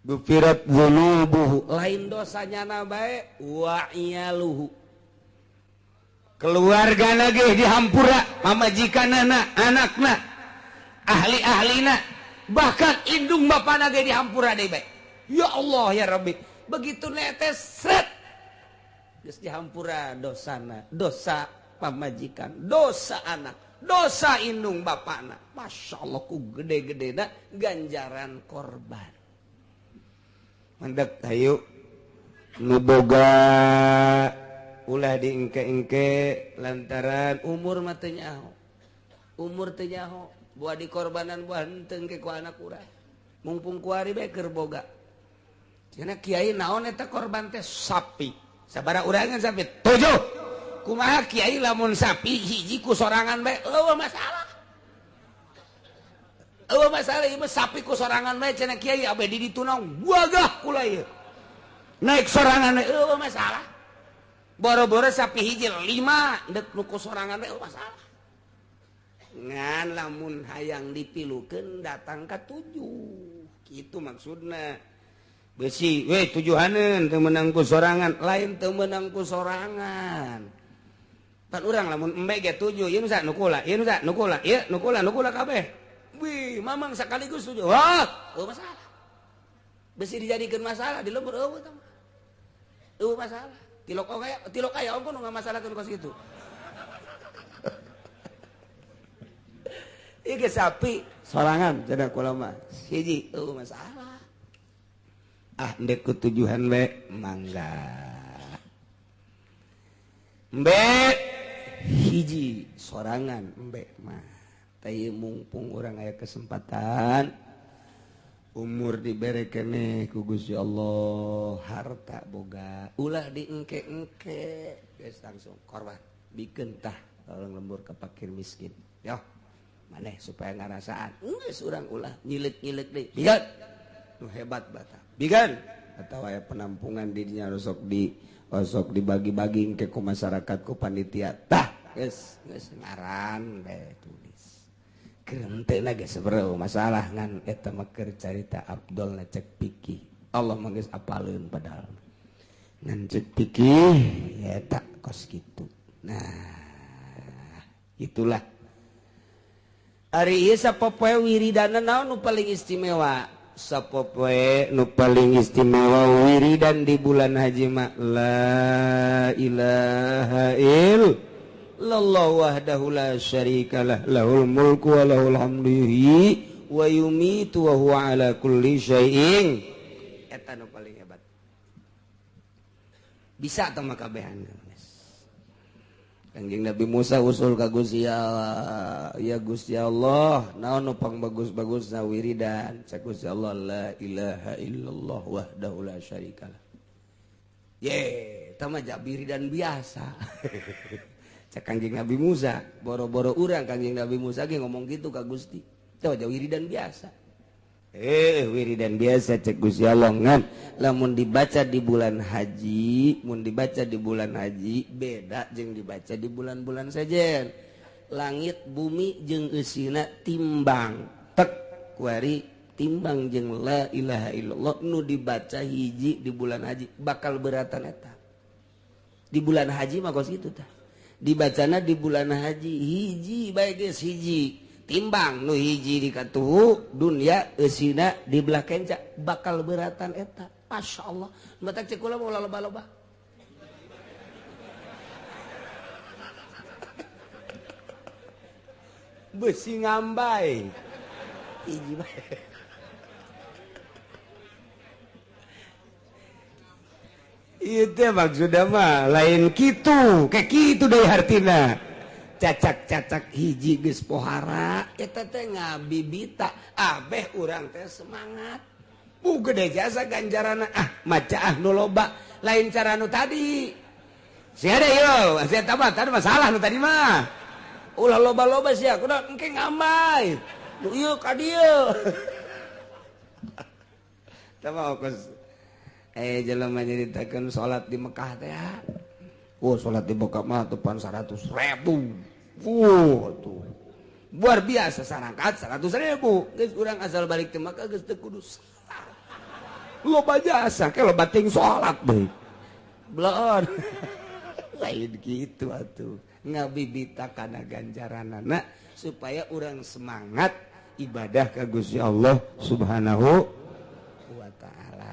Gufirat dzunubuhu, lain dosanya na bae wa iyaluhu, keluarga lagi dihampura, pamajikanana, anakna, ahli-ahlina, bahkan indung bapana ge dihampura deui bae. Ya Allah ya Rabbi, begitu netes sret geus dihampura dosana, dosa pamajikan, dosa anak, dosa indung bapana. Masya Allah ku gede-gedena ganjaran korban. Mandek hayu nu boga ulah diengke-engke lantaran umur mah teu nyaho. Umur teu nyaho, buah dikorbanan buah henteu engke ku anak urang. Mumpung kuari bae keur boga. Cenah kiai naon eta korban teh sapi. Sabaraha urangan sapi? 7. Kumaha kiai lamun sapi hiji ku sorangan bae eueuh masalah. Eueuh masalah ieu mah sapi ku sorangan bae cenah kiai abe di ditu naon wagah kula ieu. Naik sorangan bae eueuh masalah. Boro-boro sapi hiji 5 deuk nu ku sorangan bae eueuh masalah. Ngan lamun hayang dipilukeun datang ka 7. Kitu maksudna. Besi we tujuhaneun teu meunang ku sorangan, lain teu meunang ku sorangan. Pan urang lamun embe ge 7, ieu nu sa nu kula, ieu nu sa nu kula, ieu nu kula, nu kula kabeh. Wih, mamang sekaligus 7. Wah, eueuh masalah. Besi dijadikeun masalah di lembur eueuh tah. Eueuh masalah. Tilok aya ongko nu ngamasalahkeun kos kitu. Ieu ge sapi sorangan cenah kula mah. Hiji eueuh masalah. Ah ndek kutujuhan we mangga. Embe hiji sorangan embe mah. Teh mumpung urang aya kesempatan umur dibere keneh ku Gusti Allah, harta boga ulah diengke-engke geus langsung korban bikeun tah tolong lembur ka fakir miskin. Yo maneh supaya ngarasaan geus urang ulah nyileuk-nyileuk deui. Bigan nu hebat bata. Bigan atau aya penampungan di dinya osok dibagi-bagi ke ku masyarakat ku panitia tah geus geus ngaran bae tulis. Henteu ge sebereu masalah ngan eta mah keur carita Abdul na cek pikih. Allah mah geus apaleun padahal. Ngan cek pikih eta kos kitu. Nah, itulah. Ari ieu sapopoe wiridana naon nu paling istimewa? Sapopoe nu paling istimewa wiridan di bulan haji mah la ilaha illallah wahdahu la syarikalah lahul mulku wa lahul hamdu yuhyi wa yumitu wa huwa ala kulli syai'in. Eta nu paling hebat. Bisa tah mah kabehan. Kanjeng Nabi Musa usul ka Gusti Allah, ya Gusti Allah, naon nu pangbagus-bagusna wiridan? Cak Gusti Allah la ilaha illallah wahdahu la syarikalah. Ye, eta mah wiridan biasa. Cek Kangjeng Nabi Musa, boro-boro urang Kangjeng Nabi Musa ge ngomong gitu ka Gusti. Teh wiridan biasa. Wiridan biasa cek Gusti Allah ngan lamun dibaca di bulan haji, mun dibaca di bulan haji beda jeung dibaca di bulan-bulan sejen. Langit bumi jeung eusina timbang. Tek kuari timbang jeung la ilaha illallah nu dibaca hiji di bulan haji bakal beratan eta. Di bulan haji mah kos kitu tah. Dibacana di bulan haji hiji bae geus hiji timbang nu hiji di katuhu dunya eusina di belah kenca bakal beratan eta. Masyaallah matak cek kula mah loba-loba. Besi ngambai hiji bae. Itu maksudnya mah lain kitu, kayak kitu deui hartina. Cacak-cacak hiji geus pohara eta teh ngabibita abeh urang teh semangat. Bu gede jasa ganjarana ah maca ah nu loba lain cara nu tadi. Sia deui yo, sia tah tadi masalah nu tadi mah. Ulah loba-loba sia kudu engke ngambai. Nu ieu ka dieu. Tah mah kos jelema nyaritakeun salat di Mekah teh. Oh, salat di Mekah mah tepan 100.000. Tuh. Luar biasa sarangkat 100.000. Geus urang asal balik teh Mekah geus teu kudu salat. Loba jasa ke loba ting salat deui. Bloon. Lain kitu atuh. Ngabibita kana ganjaranana supaya urang semangat ibadah ka Gusti Allah Subhanahu wa ta'ala.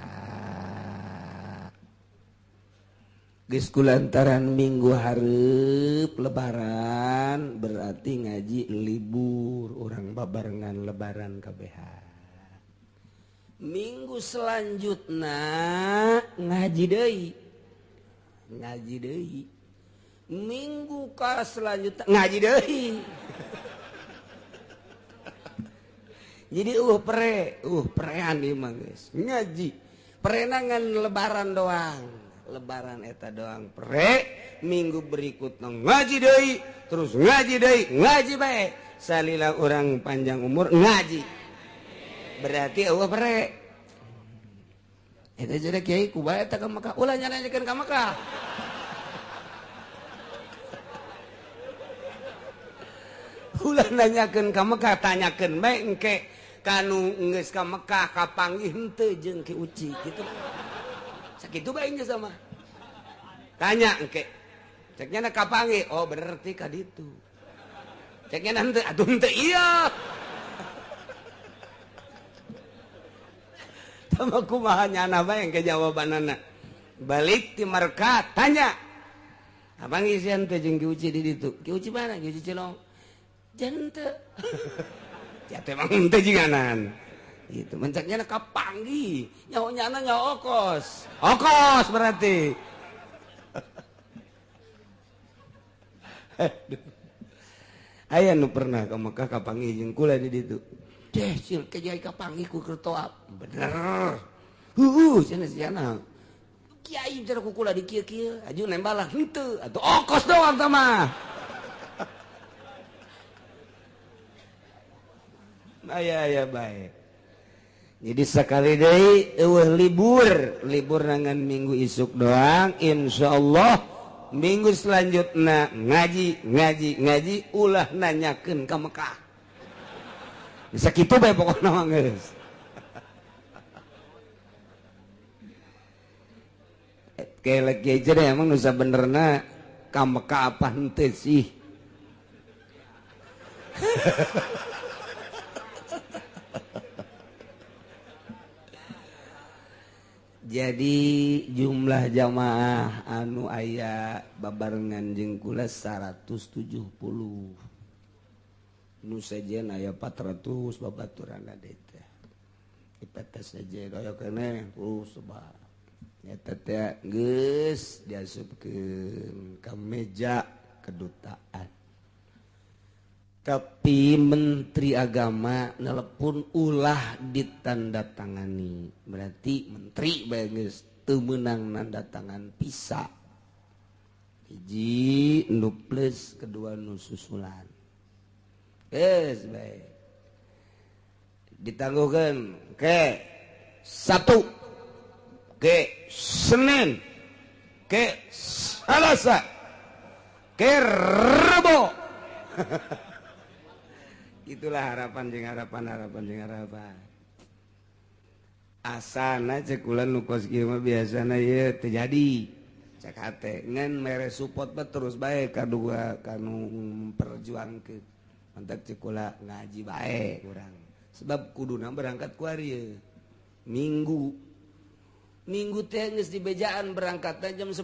Geus kulantaran minggu hareup lebaran berarti ngaji libur urang babarengan lebaran kabehan. Minggu selanjutna ngaji deui. Ngaji deui. Minggu ka selanjutna ngaji deui. Jadi prean ieu mah geus. Ngaji. Perenangan lebaran doang. Lebaran eta doang pre, minggu berikutnya ngaji deui, terus ngaji deui, ngaji bae. Salila urang panjang umur ngaji. Berarti eueuh pre. Eta jadi kiai ku bae eta ka Mekah, ulah nyanyakeun ka Mekah. Ulah nanyakeun ka Mekah, tanyakeun bae engke kanu geus ka Mekah kapanggih henteu jeung Ki Uci kitu. Sakitu bae geus sama. Tanya engke. Ceknya na kapanggih, oh berarti ka ditu. Ceknya na henteu, atuh henteu ieu. Tama kumaha nyana bae engke jawabanana. Balik ti Mekah tanya. Abang isian teh jeung Ki Uci di ditu. Ki Uci mana? Ki Uci Cilong. Jangan teu. Ya teh emang henteu jinganan. Gitu mencaknya kapanggi nyaho nyana nyaho okos. Okos berarti. Aya nu pernah ka Mekah kapanggih jeung kula di ditu. Deh sil ke jai kapanggih ku keur toap. Bener. Heuh cenah sia. Kiai cenah ku kula di kieu-kieu, aju nembalah henteu atuh okos doang tah mah. Aya aya bae. Jadi sekali deui eueuh libur, libur nangan minggu isuk doang, insyaallah minggu selanjutna ngaji, ngaji, ngaji ulah nanyakeun ka Mekah. Sakitu bae pokona mah geus. Kelek ge deh emang nu sabenerna ka Mekah apa henteu sih. Jadi jumlah jamaah anu aya babarengan jeung kula 170. Nu sejen aya 400 babaturanna deui teh. Dipetes sejen aya keneh terus sebab. Eta teh geus diasupkeun ka meja kedutaan. Tapi Menteri Agama nelepon ulah ditandatangani. Berarti menteri bae geus Teu meunang nanda tangan visa. Hiji nu plus, kedua nu susulan. Geus bae. Ditangguhkeun ke Sabtu, ke Senin, ke Selasa, ke Rebo. Itulah harapan jeung harapan, harapan jeung harapan. Asana cek kula nu kos kieu mah biasana ieu teu jadi. Cek hate ngan mere support mah terus bae kadua kanu memperjuangkeun. Mantak cek kula ngaji bae urang. Sebab kuduna berangkat ku ari Minggu. Minggu teh geus dibejaan berangkatna jam 10.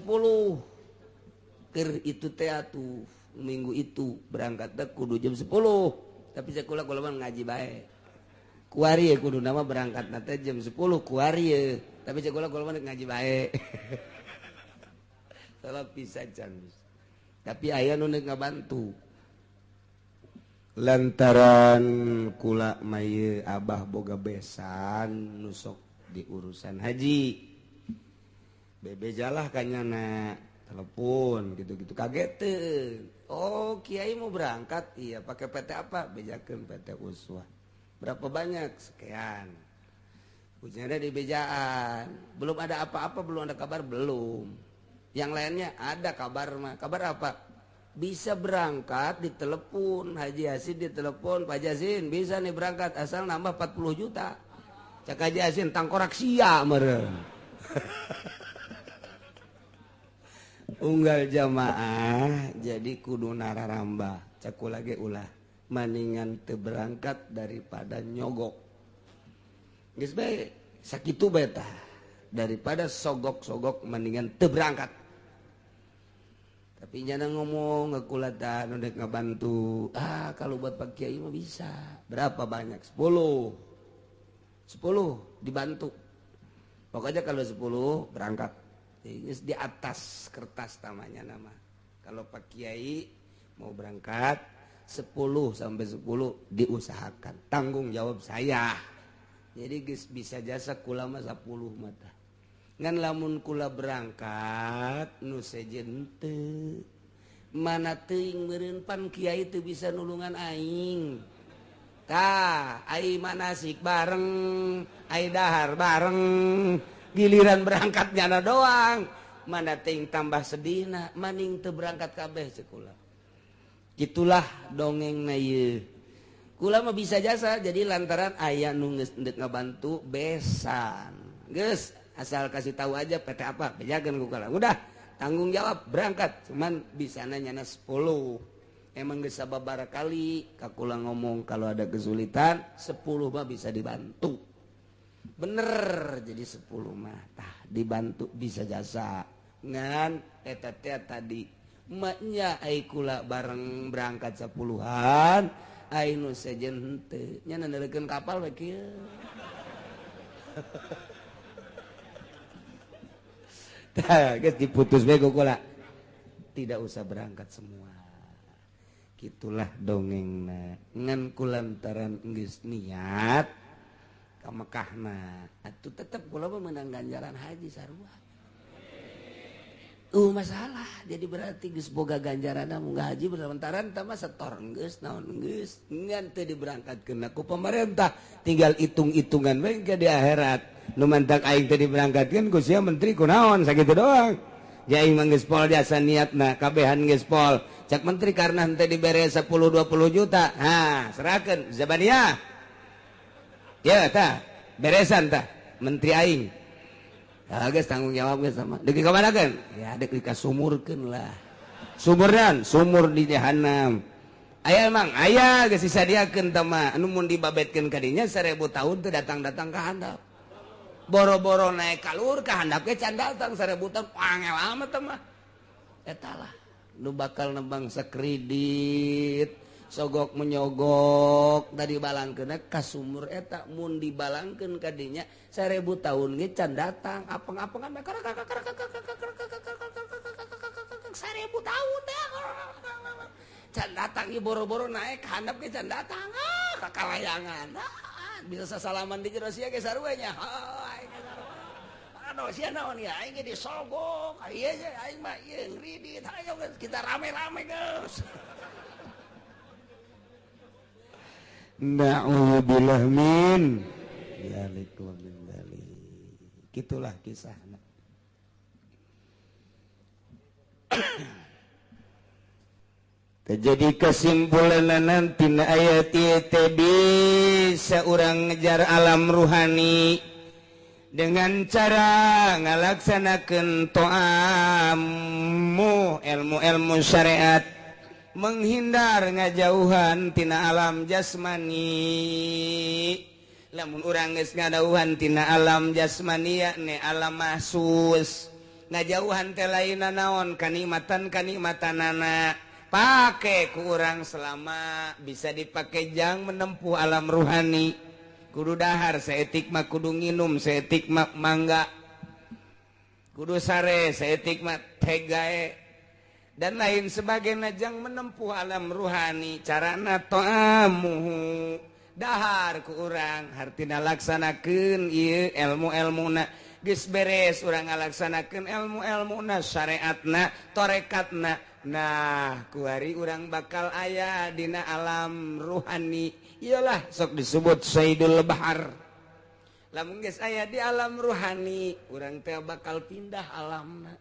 Keur itu teh atuh minggu itu berangkatna kudu jam 10. Tapi cek kula kula mah ngaji bae. Kuari kudu nama berangkat nanti jam 10 kuari, tapi cek kula kula mah ngaji bae. Salah bisa can. Tapi aya nu neuk ngabantu. Lantaran kula mah ieu abah boga besan nu sok di urusan haji. Bebejalah kanyana telepon gitu-gitu kaget teu. Oh, kiai mau berangkat, iya pakai PT apa? Bejakeun PT Uswah. Berapa banyak? Sekian. Ujiannya di bejaan. Belum ada apa-apa, belum ada kabar, belum. Yang lainnya ada kabar mah. Kabar apa? Bisa berangkat, ditelepon. Haji Yasin ditelepon, Pak Yasin bisa nih berangkat asal nambah 40 juta. Cak Haji Yasin tangkorak sia meureun. Unggal jamaah jadi kudu nararambah. Cak kula ge ulah. Maningan teu berangkat daripada nyogok. Geus bae sakitu bae tah. Daripada sogok-sogok mendingan teu berangkat. Tapi nyana ngomong ngekula tah nu dek ngabantu. Ah, kalau buat Pak Kiai mah bisa. Berapa banyak? 10. 10 dibantu. Pokoknya kalau 10 berangkat. Geus di atas kertas tamanya nama. Kalau Pak Kiai mau berangkat 10 sampai 10 diusahakan, tanggung jawab saya. Jadi geus bisa jasa kula mah 10 mata. Ngan lamun kula berangkat nu sejen teu. Mana teuing meureun pan kiai teu bisa nulungan aing. Tah, ai manasik bareng, ai dahar bareng, giliran berangkat nyana doang. Mana teuing tambah sedihna, maning teu berangkat kabeh cek kula. Itulah dongeng na ieu. Kula mah bisa jasa jadi lantaran aya nu geus endek ngabantu besan. Geus asal kasih tahu aja PT apa, bejakeun ku kula. Udah, tanggung jawab berangkat. Cuman bisana nyana 10. Emang geus sababaraha kali ka kula ngomong kalau ada kesulitan 10 mah bisa dibantu. Bener jadi 10 mah tah dibantu bisa jasa. Ngan eta teh tadi maknya ai kula bareng berangkat 10-an ai nu sejen henteu nya neurekeun kapal we kieu. Tah geus diputus we ku kula. Tidak usah berangkat semua. Kitulah dongengna. Ngan kulantaran geus niat ka Mekahna atuh tetep kula mah meunang ganjaran haji sarua. Masalah jadi berarti geus boga ganjaranna munggah haji berlantaran tah mah setor geus naon geus ngan teu diberangkatkeun ku pemerintah tinggal hitung-hitungan we ke di akhirat nu mantak aing teu diberangkatkeun ku sia menteri kunaon sakitu doang. Ja aing mah geus pol jasa niatna kabehan geus pol cak menteri karena henteu dibere 10 20 juta ha serahkeun zabaniah ya tah beresan tah menteri aing. Ah, geus tanggung jawab geus sama. Deuk dikamanakeun? Ya deuk dikasumurkeun lah. Sumurnan, sumur di jahanam. Aya emang, aya geus disadiakeun tah mah. Anu mun dibabetkeun ka dinya 1000 tahun teu datang-datang ka handap. Boro-boro naik kalur ka handap ge can datang 1000 tahun angel amat tah mah. Eta lah nu bakal nembang sakredit. Sogok menyogok tadi balangkeun ka sumur eta mun dibalangkeun ka dinya 1000 tahun ge can datang apeng-apengan 1000 tahun teh can datang ieu boro-boro naik handap ge can datang ah ka kalayangan bisa sasalaman di jero sia ge sarua nya. Aduh sia naon ya aing ge disogok. Ieu aing mah ieu ngridit. Ayo kita rame-rame geus. Na'udzubillah min dzalik wa min dzalik. Gitulah kisahna. Jadi kesimpulan nanti ayat teh bisa urang ngejar alam ruhani dengan cara ngalaksanakeun to'amu ilmu-ilmu syariat, menghindar ngajauhan tina alam jasmani. Lamun urang geus ngadauhan tina alam jasmani yakni alam mahsus, ngajauhan teh lainna naon kanikmatan kanikmatanana pake ku urang selama bisa dipake jang menempuh alam ruhani. Kudu dahar saeutik mah kudu nginum saeutik mah mangga, kudu sare saeutik mah tegae dan lain sebagainya jang menempuh alam ruhani. Carana to'amuhu dahar ku urang hartina laksanakeun ieu ilmu-ilmuna. Geus beres urang ngalaksanakeun ilmu-ilmuna, syariatna, torekatna. Nah kuari urang bakal aya dina alam ruhani. Iyalah sok disebut Sayyidul Bahar. Lamun geus aya di alam ruhani urang teh bakal pindah alamna.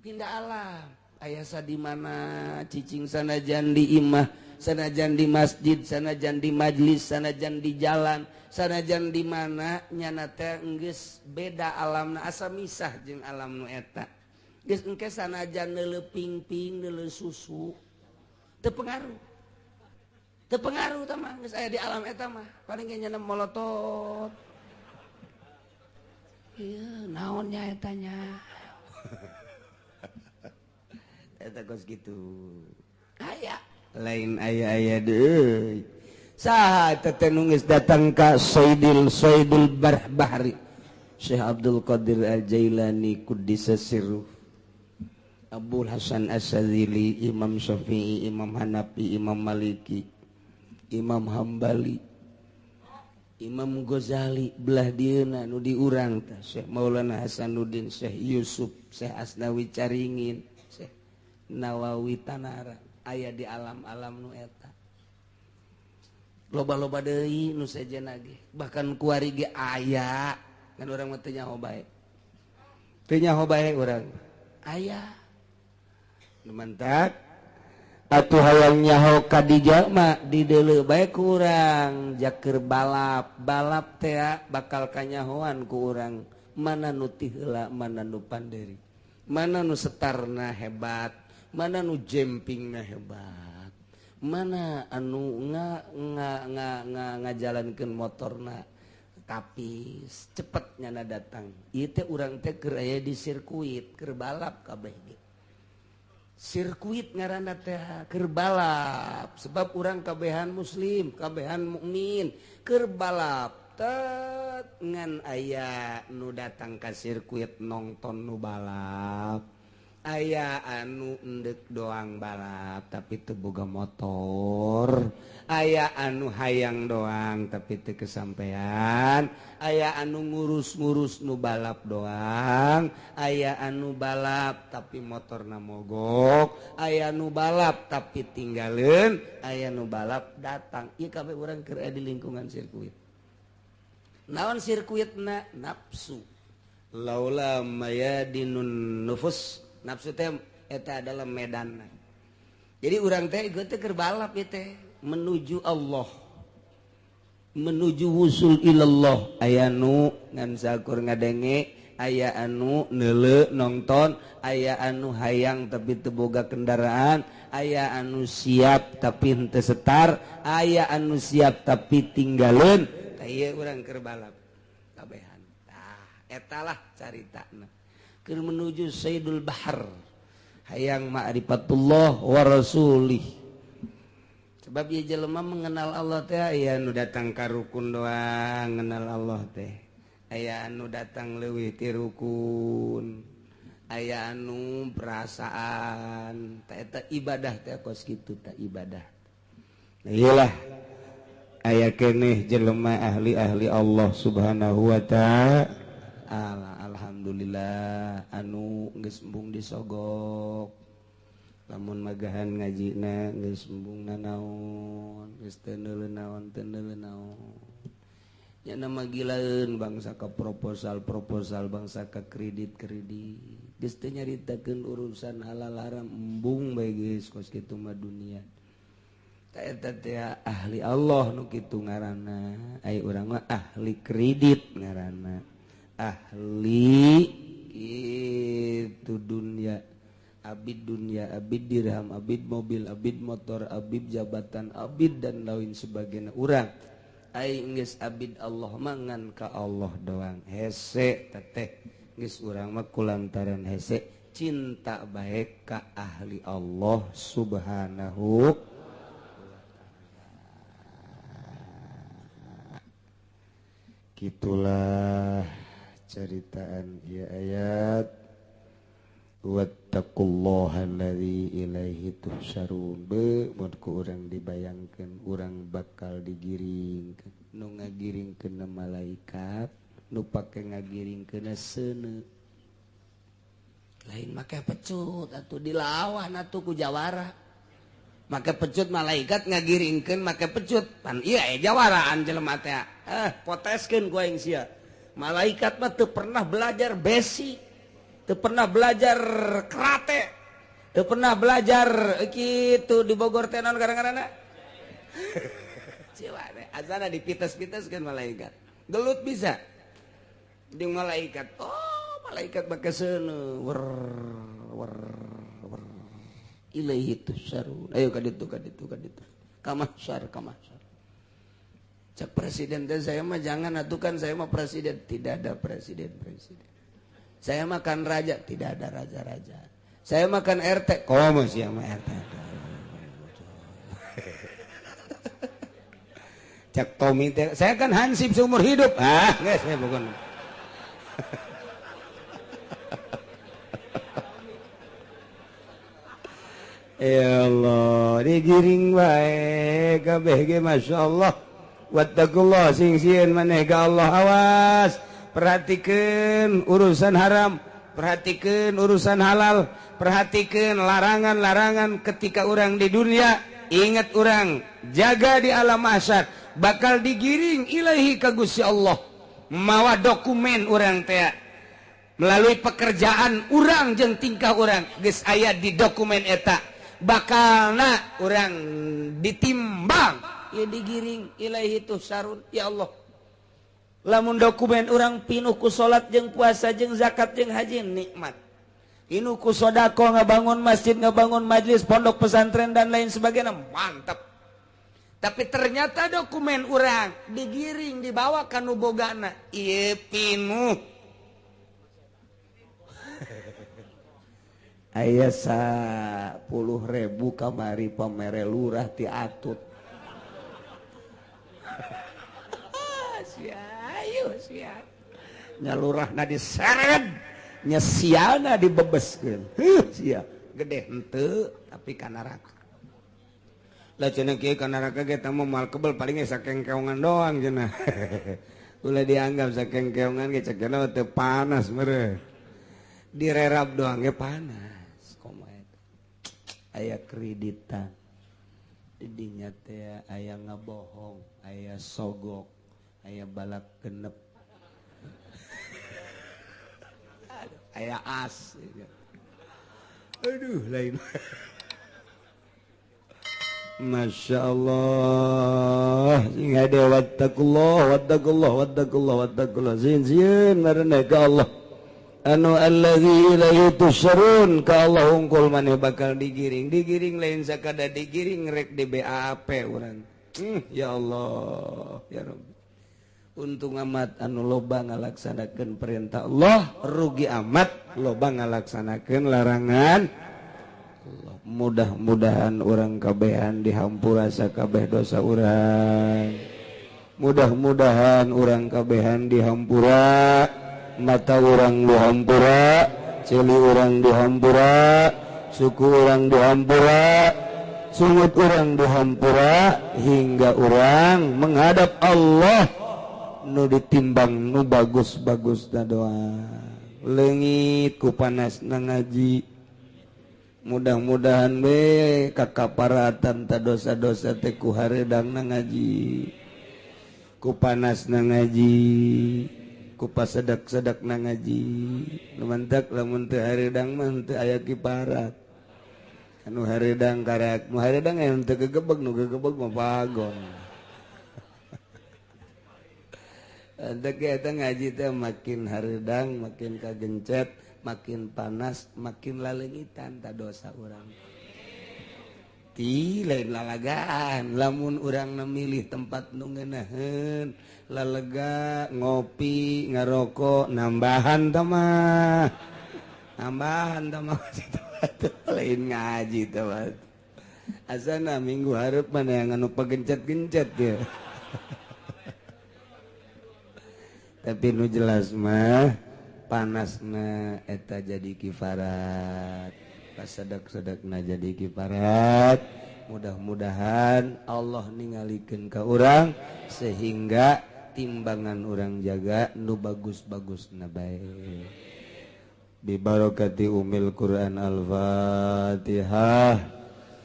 Pindah alam. Aya sa di mana cicing sanajan di imah, sanajan di masjid, sanajan di majlis, sanajan di jalan, sanajan di mana nyana teh geus beda alamna, asa misah jeung alam nu eta. Geus engke sanajan neuleuh pingping, neuleuh susu teu pengaruh. Teu pengaruh tah mah geus aya di alam eta mah. Paling ge nyana molotot. Ieu naon nya eta nya. Eta kos kitu. Aya lain aya-aya deui. Saha eta teh nu geus datang ka Sayyidul Bahri Syekh Abdul Qadir Al-Jailani Quddisa Sirruh, Abul Hasan Asy-Syadzili, Imam Syafi'i, Imam Hanafi, Imam Maliki, Imam Hambali, Imam Ghazali, belah dieuna nu diurang teh Syekh Maulana Hasanuddin, Syekh Yusuf, Syekh Asnawi Caringin, Syekh Nawawi Tanara, aya di alam-alam nu eta. Loba-loba deui nu sejenna ge, bahkan kuari ge aya, kan urang mah teu nyaho bae. Teu nyaho bae urang. Aya. Nu mantak atuh hayang nyaho ka dijalma dideuleu bae ku urang jaker balap. Balap teh bakal kanyahoan ku urang mana nu ti heula, mana nu panderi, mana nu setarna hebat, mana nu jempingna hebat, mana anu ngajalankeun motorna tapi cepet nyana datang. Ieu teh urang teh keur aya di sirkuit, keur balap kabeh ge. Sirkuit ngaranna teh keur balap, sebab urang kabehan muslim, kabehan mukmin, keur balap tet ngan aya nu datang ka sirkuit nongton nu balap, aya anu endek doang balap tapi teu boga motor, aya anu hayang doang tapi teu kesampean, aya anu ngurus-ngurus nu balap doang, aya anu balap tapi motorna mogok, aya nu balap tapi tinggaleun, aya nu balap datang. Ieu kabeh urang keur aya di lingkungan sirkuit. Naon sirkuitna? Nafsu. Laula mayadinun nufus. Nafsu teh eta adalah medan. Jadi urang teh ieu teh keur balap ieu teh menuju Allah, menuju wusul ilallah. Aya nu ngan sakur ngadenge, aya anu neuleuh nonton, aya anu hayang tapi teu boga kendaraan, aya anu siap tapi henteu setar, aya anu siap tapi tinggaleun. Tah ieu urang keur balap kabehan. Tah eta lah caritana. Keur menuju Sayyidul Bahar, hayang ma'rifatullah wa rasulih. Sebab ieu jelema mengenal Allah teh aya nu datang ka rukun doang ngenal Allah teh, aya anu datang leuwih ti rukun, aya anu perasaan. Tah eta ibadah teh kos kitu tah ibadah. Nah iyalah aya keneh jelema ahli-ahli Allah Subhanahu wa ta'ala. Alhamdulillah anu geus embung disogok lamun magahan ngajina geus embung nanaon geus teu neuleuh naon teu neuleuh naon nya nama gilaeun bangsa ka proposal-proposal bangsa ka kredit-kredit geus teu nyaritakeun urusan halal haram embung bae geus kos kitu mah dunia. Eta teh ahli Allah nu kitu ngaranna, ai urang mah ahli kredit ngaranna, ahli kitu dunia, abid dunia, abid dirham, abid mobil, abid motor, abid jabatan, abid dan lain sebagainya urang. Ai geus abid Allah mah ngan ka Allah doang hese teteh geus urang mah kulantaran hese cinta bae ka ahli Allah subhanahu. Gitulah ceritaan ya ayat wattaqullaha allazi ilaihi tuhsyarun. Be mun ku urang dibayangkeun urang bakal digiringkeun nu ngagiringkeun malaikat nu pake ngagiringkeun seuneu lain make pecut atuh dilawan atuh ku jawara make pecut malaikat ngagiringkeun make pecut pan ieu aya jawaraan jelema teh poteskeun ku aing sia. Malaikat mah teu pernah belajar besi, teu pernah belajar karate, teu pernah belajar kitu di Bogor teh naon gara-garana. Ciwane azana dipites-piteskeun malaikat. Gelut bisa jeung malaikat. Oh, malaikat make seuneu wer wer wer ilaihi tusarun. Ayo ka ditu ka ditu ka ditu. Ka mahsyar ka mahsyar. Cak presiden teh saya mah jangan atuh kan saya mah presiden, tidak ada presiden presiden. Saya makan raja, tidak ada raja-raja. Saya makan RT, komo sia mah RT. Cak Tommy teh saya kan hansip seumur hidup. Ah, geus saya bukan. Ya Allah, digiring bae kabeh ge masyaallah. Wattaqullah sing sieun maneh ka Allah, awas perhatikeun urusan haram, perhatikeun urusan halal, perhatikeun larangan-larangan ketika urang di dunia, ingat urang jaga di alam mahsyar bakal digiring ilahi ka Gusti Allah mawa dokumen urang teh melalui pekerjaan urang jeung tingkah urang geus aya di dokumen eta bakalna urang ditimbang ya digiring ilaihi tuhsarun. Ya Allah, lamun dokumen urang pinuh ku salat jeung puasa jeung zakat jeung haji nikmat, pinuh ku sedekah ngabangun masjid, ngabangun majlis, pondok pesantren dan lain sebagainya, mantap. Tapi ternyata dokumen urang digiring dibawa ka nu bogana ieu pinuh aya 10.000 kamari pamere lurah ti atut. Ayo sia nyalurahna diseret nya siana dibebeskeun heuh sia gede henteu tapi ka neraka lah cenah kieu ka neraka ge teh moal kebel paling ge sakengkeongan doang cenah. Ulah dianggap sakengkeongan ge cek cenah teu panas meureun direrap doang ge panas komo eta aya kreditan di dinya teh aya ngabohong aya sogok aya balap genep aya as, aduh lain. Masya Allah sing hade wattaqullah wattaqullah wattaqullah wattaqullah sieun sieun maraneh ka Allah anu allazi ilaihi tusarun ka Allah hungkul maneh bakal digiring digiring lain sakada digiring rek di BAP urang. Ya Allah ya Rabbi, untung amat anu loba ngalaksanakeun perintah Allah, rugi amat loba ngalaksanakeun larangan Allah. Mudah-mudahan urang kabehan dihampura sakabeh dosa urang. Mudah-mudahan urang kabehan dihampura, mata urang dihampura, ceuli urang dihampura, suku urang dihampura, sungut urang dihampura, hingga urang menghadap Allah nu ditimbang nu bagus-bagus na doa. Leungit ku panasna ngaji. Mudah-mudahan we kakaparatan ta dosa-dosa teh ku hareudangna ngaji. Ku panasna ngaji, ku pasedak-sedakna ngaji. Nu mantak lamun teu hareudang mah teu aya kiparat. Anu hareudang karak, nu hareudang aya teu gegebeg, nu gegebeg mah bagong. Dek eta ngaji teh makin hareudang, makin kagencet, makin panas, makin laleungitan ta dosa urang. Ti lain lalagaan, lamun urang memilih tempat nu ngeunaheun, lalega, ngopi, ngarokok, nambahan tah mah. Nambahan tah mah lain ngaji tah mah. Asana minggu hareup mana yang anu pagencet-gencet ya. Tapi nu jelas mah panasna eta jadi kifarat, pasedak-sedakna jadi kifarat. Mudah-mudahan Allah ningalikeun ka urang sehingga timbangan urang jaga nu bagus-bagusna bae. Bi barakati umil Quran. Al-Fatihah.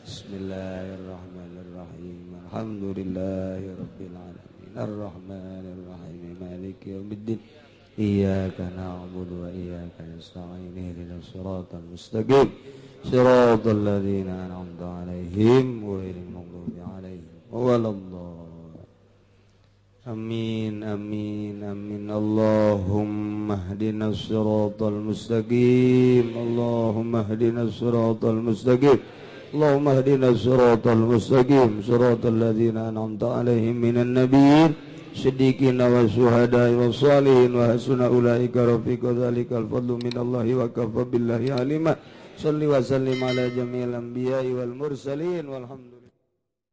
Bismillahirrahmanirrahim. Alhamdulillahirabbil alamin. Ar-Rahmanir-Rahim. Maliki yaumiddin. Iyyaka na'budu wa iyyaka nasta'in. Ihdinas siratal mustaqim. Siratal ladzina an'amta 'alaihim ghairil maghdubi 'alaihim waladdallin. Amin amin amin. Allahumma ihdinas siratal mustaqim. Allahumma ihdinas siratal mustaqim. Allahumma ihdinas siratal mustaqim. Siratal ladzina an'amta 'alaihim minan nabiyyin siddiqina wa syuhada'i wa shalihin wa hasuna ulaika rafiqa. Dzalikal fadlu minallahi wa kafa billahi alima. Shalli wa sallim ala jami'il anbiya'i wal mursalin walhamdulillah.